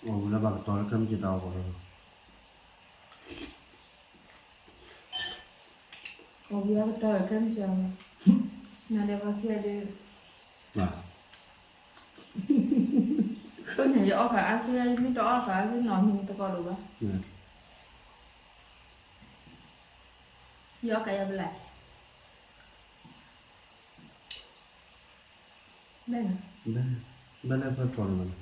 အီၣ်ဝံၤလၢဘၣ်ကတီၤလၢခဲမုၢ်ဆ့ၣ်တၢ်အီၣ်ကီးလီၤ. အီၣ်ဝံၤလၢကတီၤလၢခဲမုၢ်ဆ့ၣ်အီၤ, နၤဒီးပှၤခံဂၤဒီး, အဃိန့ၣ် ယအီၣ်ဃာ်အါစု ယမ့ၢ်တအီၣ်ဃာ်အါစုနီၤ မ့ၢ်တကီဒိၣ်ဘၣ်. ယအီၣ်ကယၤပလဲၣ်. ဘဲန့ၣ်, ဘဲလၢဖဲထီၣ်န့ၣ်ဘၣ်န့ၣ်,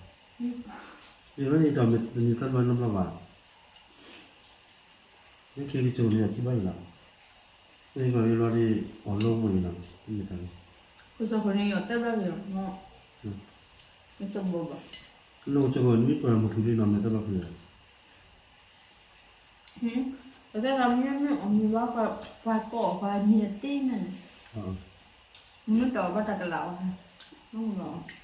ယဝဲန့ၣ်ဒီးမ့ၢ်တမ့ၢ်သၢဘျီနီဘျီဘၣ်, လၢခံကစိၤန့ၣ်အထံၣ်ဘၣ်အံၤလီၤ, မ့ၢ်ကီးလံလီၤဒ် အီၣ်လၢဝ့ၢ်အံၤလီၤ, မ့ၢ်တၢ်န့ၣ်, ကစိၤဃိန့ၣ်ယအီၣ်သၢဘျီလံလီၤ, မ့ၢ်တဘိဘၣ်, လၢကစိၤဃိန့ၣ်မ့ၢ်ပှၤမုၢ်ထူလံနီၤ မ့ၢ်သၢဘျီလံလီၤ. ပတဲသးမ့ၢ်မ့ၢ်အီၣ်မ့ၤဘၣ် ပှၤကိးအီၣ်ပှၤမ့ၤအသ့န့ၣ်, မ့ၢ်တအီၣ်ဘၣ်တၢ်ကလးအီၤ, မ့ၢ်လီၤ,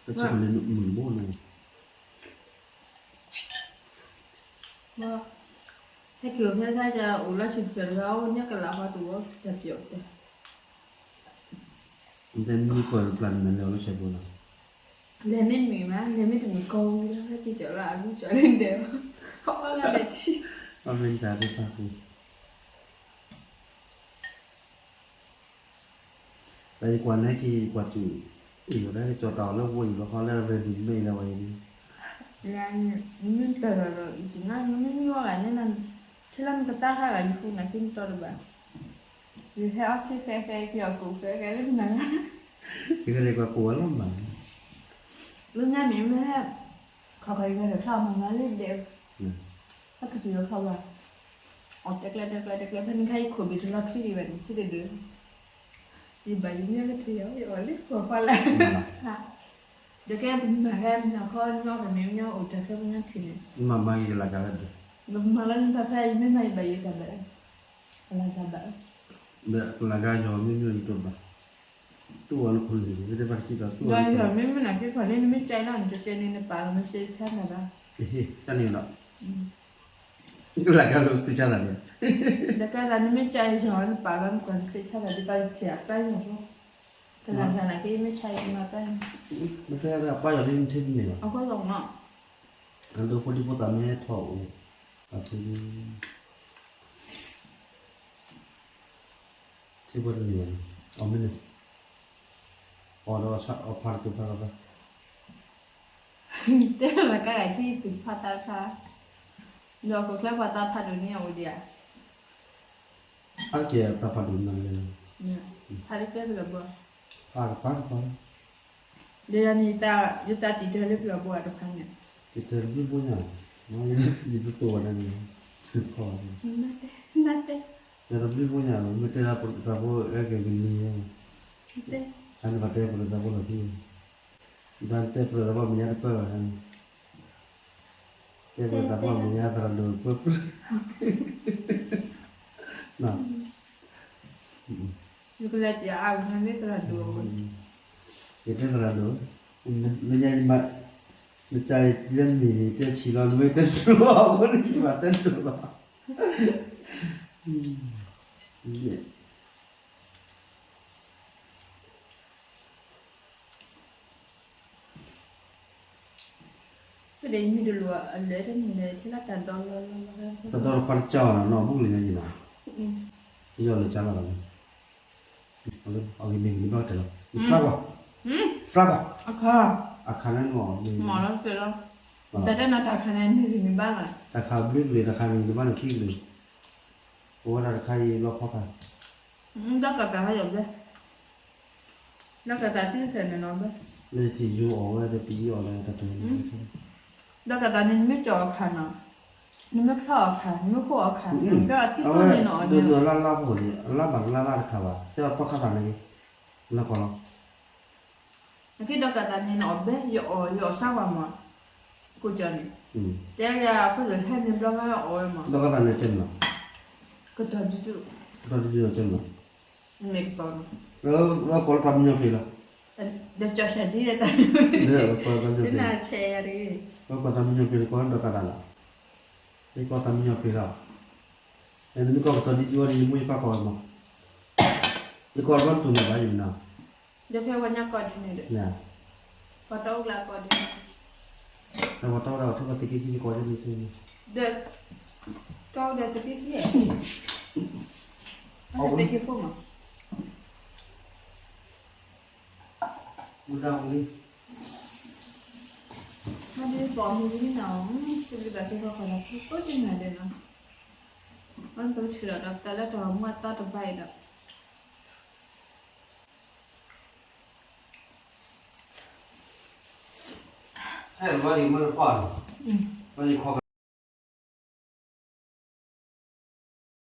ကစၢ်န့ၣ်မုၢ်ဘိန့ၣ်, ဟဲက့ၤဖဲတၢ်ကအိၣ်လၢဆူၣ်ဖျဲးတဂၤ အိၣ်ညါကလးပှၤတအိၣ်တၢ်ပျီၣ်တၢ် တဲမ့ၢ်ကီၢ်တပျၢ်န့ၣ် မ့ၢ်လဲၤအီၤလၢဆဲးဖိလီၤ. လဲၤမ့ၢ်မုာ်မး လဲၤမ့ၢ်တမုာ်ကီဝံၤလီၤ ဟဲက့ၤကၠီၤလၢအဂုၢ်ကၠီၤလၢဒဲး, အီၣ်လၢဒဲးထံ, အီၣ်မ့ၢ်တၢ်သ့ၣ်တဖၣ်ပူၤ, တၢ်ယကွၢ်န့ၣ်က့ၤ ကွၢ်စူၣ်, အံၤဝဲဒၣ်ကၠီၤတၢ်အီၣ်လၢဝဲအံၤလီၤ ခီလၢ ready made လၢဝဲအံၤန့ၣ်, နမ့ၢ်တၢ်လီၤဒီး ယတနါ နမ့ၢ်မံဝဲဂၤန့ၣ် ထဲလၢနကတၢ်ခါဂၤ ယဃုနၤက့ၤမ့ၢ်တီတဘၣ်, ယဟဲအီၣ်ထံဃဲဃဲ က့ၤအီၣ်ကိးဃဲဃဲလၢနၤ, ယကလဲၤကွၢ်ကိးဝဲလီၤမး, လၢညါမ့ၢ်မ့ၢ်ဟဲ, ခီခီယကလဲၤထီၣ်မၤမၤလၢဒဲး, ဟဲကတုၤလီၤခီဘၣ်, အီၣ်တဲကျဲတဲကျဲတဲကျဲ ဖဲန့ၣ်ခါယခိၣ်ဘ့ၣ်တလီၤထွံဒံးဘၣ်န့ၣ် ဖဲတဒု ယဘၣ်ယမ့ၢ်ကထံၣ်ယီၤ ယအီၣ်လၢပှၤဖီလာ်, ဒီးကဲမၤဟဲမၤခီညီကမ့ၢ်ညီအိၣ်တၢ်ခဲပညီထံၣ်န့ၣ်, မၤမၤဂ့ၤကလၤကၤလၢဒုး, မၤလၢနတၢ်ဖဲယမ့ၢ်မၤယဘၣ်ယတၢ်ဘၣ်, ကလၤကၤဘၣ်, ကလၤကၤယီၤမ့ၢ်မ့ၢ်ယတဘၣ်, တူၢ်အီၤလၢခိၣ်လံၢ် မ့ၢ်တဘၣ်တကံၢ်ဒီးတူၢ်အီၤလၢခိၣ်လံၢ်, မ့မ့ၢ်နၤက့ၤခီၣ်လံ နမ့ၢ်ကဲလီၤ နတတဲန့ၣ် နပာ်လီၤမ့ၢ်စ့ဆါတၢ်ဘၣ်, တၢ်န့ၣ်လီၤ ကလၤကၤလၢစ့ဆါတၢ်န့ၣ်, ဒီးကဲလၢနမ့ၢ်ကဲယီၤ နပာ်လီၤနကွၢ်နစ့ဆါတၢ် ဒ်သိးယထံၣ်အပၢ်ယီၤဖိ, ကလၤကၤနၤက့ၤမ့ၢ်ဆါယၤမၤပၢ်ယီၤ, မ့ၢ်တဲအပၢ်ယီၤဒ်နထံၣ်န့ၣ်လီၤ, အဃိလီၤနီၤ, အဒိဖိဒံဖိသၣ်မ့ၢ်ဟဲထီၣ်အိၣ်, အထံ ထံဖိတမံၤဘၣ်န့ၣ်, အီၣ်မ့ၢ်န့ၣ်, အီၣ်ဒီးအီၣ်ဖးတကဖးလီၤဘၣ်, တဲလီၤကါဂၤထံၣ်သုးဖးတၢ်တခါ, ဒီးကီၢ်ချၢပှၤသးဖးဒိၣ်န့ၣ်အိၣ်ဒံးဧါ, အကဲသးဖးဒိၣ်န့ၣ်, ဖးတကဲပလီၢ်ဘၣ်, ဖးကဖးကဖး, ဒီးယၤန့ၣ် ယတၢ်တံာ်တၢ်လၢပလီၢ်ဘၣ်တခါန့ၣ်, တံာ်တၢ်တဘျုးဘိညါ, ယတတိၢ်ဝဲဒၣ်န့ၣ်, ယတဘျုးဘိညါ မ့ၢ်တဲဒၣ်ပတသးဖိအဲၣ်ကဲကလံၤ, အန့ၣ်ဘၣ်တဲပတသးဖိလီၤတံၢ်, ဒ်တဲပတသးဖိမဲာ်ညါတပၢၢ်ဘၣ်, တဲပတသးဖိမဲာ်ညါသရၣ်ဒိၣ်ပၢၢ်ပၢၢ်, နကလဲၤတ့ၢ်အါဂၤန့ၣ်သရၣ်ဒိၣ်, ယတဲသရၣ်ဒိၣ်, လၢညါယမၤ, နကယဲမ့ၢ်တဲဆံးလီၤ နမ့ၢ်တဲဒိၣ်အဃိန့ၣ် ယမၤတဲဒိၣ်လီၤ, တၢ်ဒီတခွါတကၢ်အီၤနီၤ နီၢ်ဘူၣ်လၢညါယံၤနီၤ, ယီၢ်လၢကၢ်လီၤဘၣ်န့ၣ်, အဂ့ၤမ့ၢ်ဂ့ၤဘၣ်တဲလီၤ, စးကွၢ်, စးကွၢ်, အခါန့ၣ်နီၤ, တၢ်တဲနၤတၢ်ခါန့ၣ် မ့ၢ်ဂ့ၤမ့ၢ်ဘၣ်လီၤ, တၢ်ခါဘျုးကလုာ် တၢ်ခါမ့ၢ်ဂ့ၤမ့ၢ်ဘၣ်န့ၣ်ခံကလုာ်, ပဝဲဒၣ်တခါအံၤလီၢ်ဖီခါ ဒီးကသးဟဲယီၤဘျဲၣ်, ဒီးကသးတံၢ်စဲးန့ၣ်နီၤဘျဲၣ်, လၢထံယိအီၣ်ဝဲဒီးပယီၤအီၣ်လၢတၢ်တဲ, ဒီးကသးန့ၣ် နမ့ၢ်ကၠီအီၤခါနီၤ, နမ့ၢ်ဖျီၣ်အီၤခါ နမ့ၢ်ခိၣ်အီၤခါ, ဒီးအတံၢ်ကိၢ်န့ၣ်နီၤ, ဒိးလၢလါလါဖိန့ၣ် အလါဘၣ်လါလါတခါဘၣ် တဲအီၤသီခါသးန့ၣ်, လၢကီၢ်လီၤ အက့ဒီးကသးန့ၣ်နီၤ အီၣ်ဘဲ ယအီၣ် ယအီၣ်စၢ်ဝဲမး, ကိးကၠီန့ၣ်, တဲယၤအခိၣ်လၢဟဲန့ၣ်ဘျီဘၣ်အီၣ်ဝဲမး, ဒီးကသးန့ၣ်တဲမး, ကတီၢ်ဒုဒု, ကတီၢ်ဒုဒုတဲမး, မ့ၢ်ကတီၢ်နီၤ, ဝဲကိးလၢသးမံညီၤပျံၤလီၤ, ဒီးကၠီဆဲးဒ်လဲၣ်တၢ်, ဝဲကိးသးမံညီၤပျံၤ, ဝဲကိးသးမံညီၤပျံၤလီၤ, ယကိးသးမံညီၤပျံၤလီၤ, နမ့ၢ်ကိးကတီၢ်ဒုဒုဝဲဒီး ယမိၢ်ယပၢ်ကိးဝဲမး, ယကိးလီၤဘၣ်တူၢ်န့ၣ်ဘၣ်ယမနၤ ဒီးဖဲဝဲညါကိးဒ်န့ၣ်ဒီး, ပှၤတီအိၣ်ကျါကိးဒ်န့ၣ်, ပှၤတီအိၣ်ဒၣ်အီၤ ထီၣ်ပှၤသုးက့ခံကိးဒ်န့ၣ်, ဒီး, တီအိၣ်ဒီးသုးက့ခံ, အီၣ်သုးက့ခံဖိမး, မူဒါဝံၤလံ, မ့ၢ်ဒ်ပိာ်မုၣ်လံနီၤ, စံးဘျုးဘၣ်က့ၤပှၤဃီဒီး ကိးတနၤဒီးနီၤ, အဝဲကထုးလီၤဒီးပသးလၢတၢ်မူအသီတဘၣ်အံၤဒီး အဲၣ်ဘၣ်ဒ်မ့ၢ်ပၢ်နီၤ, ဘၣ်ယခီ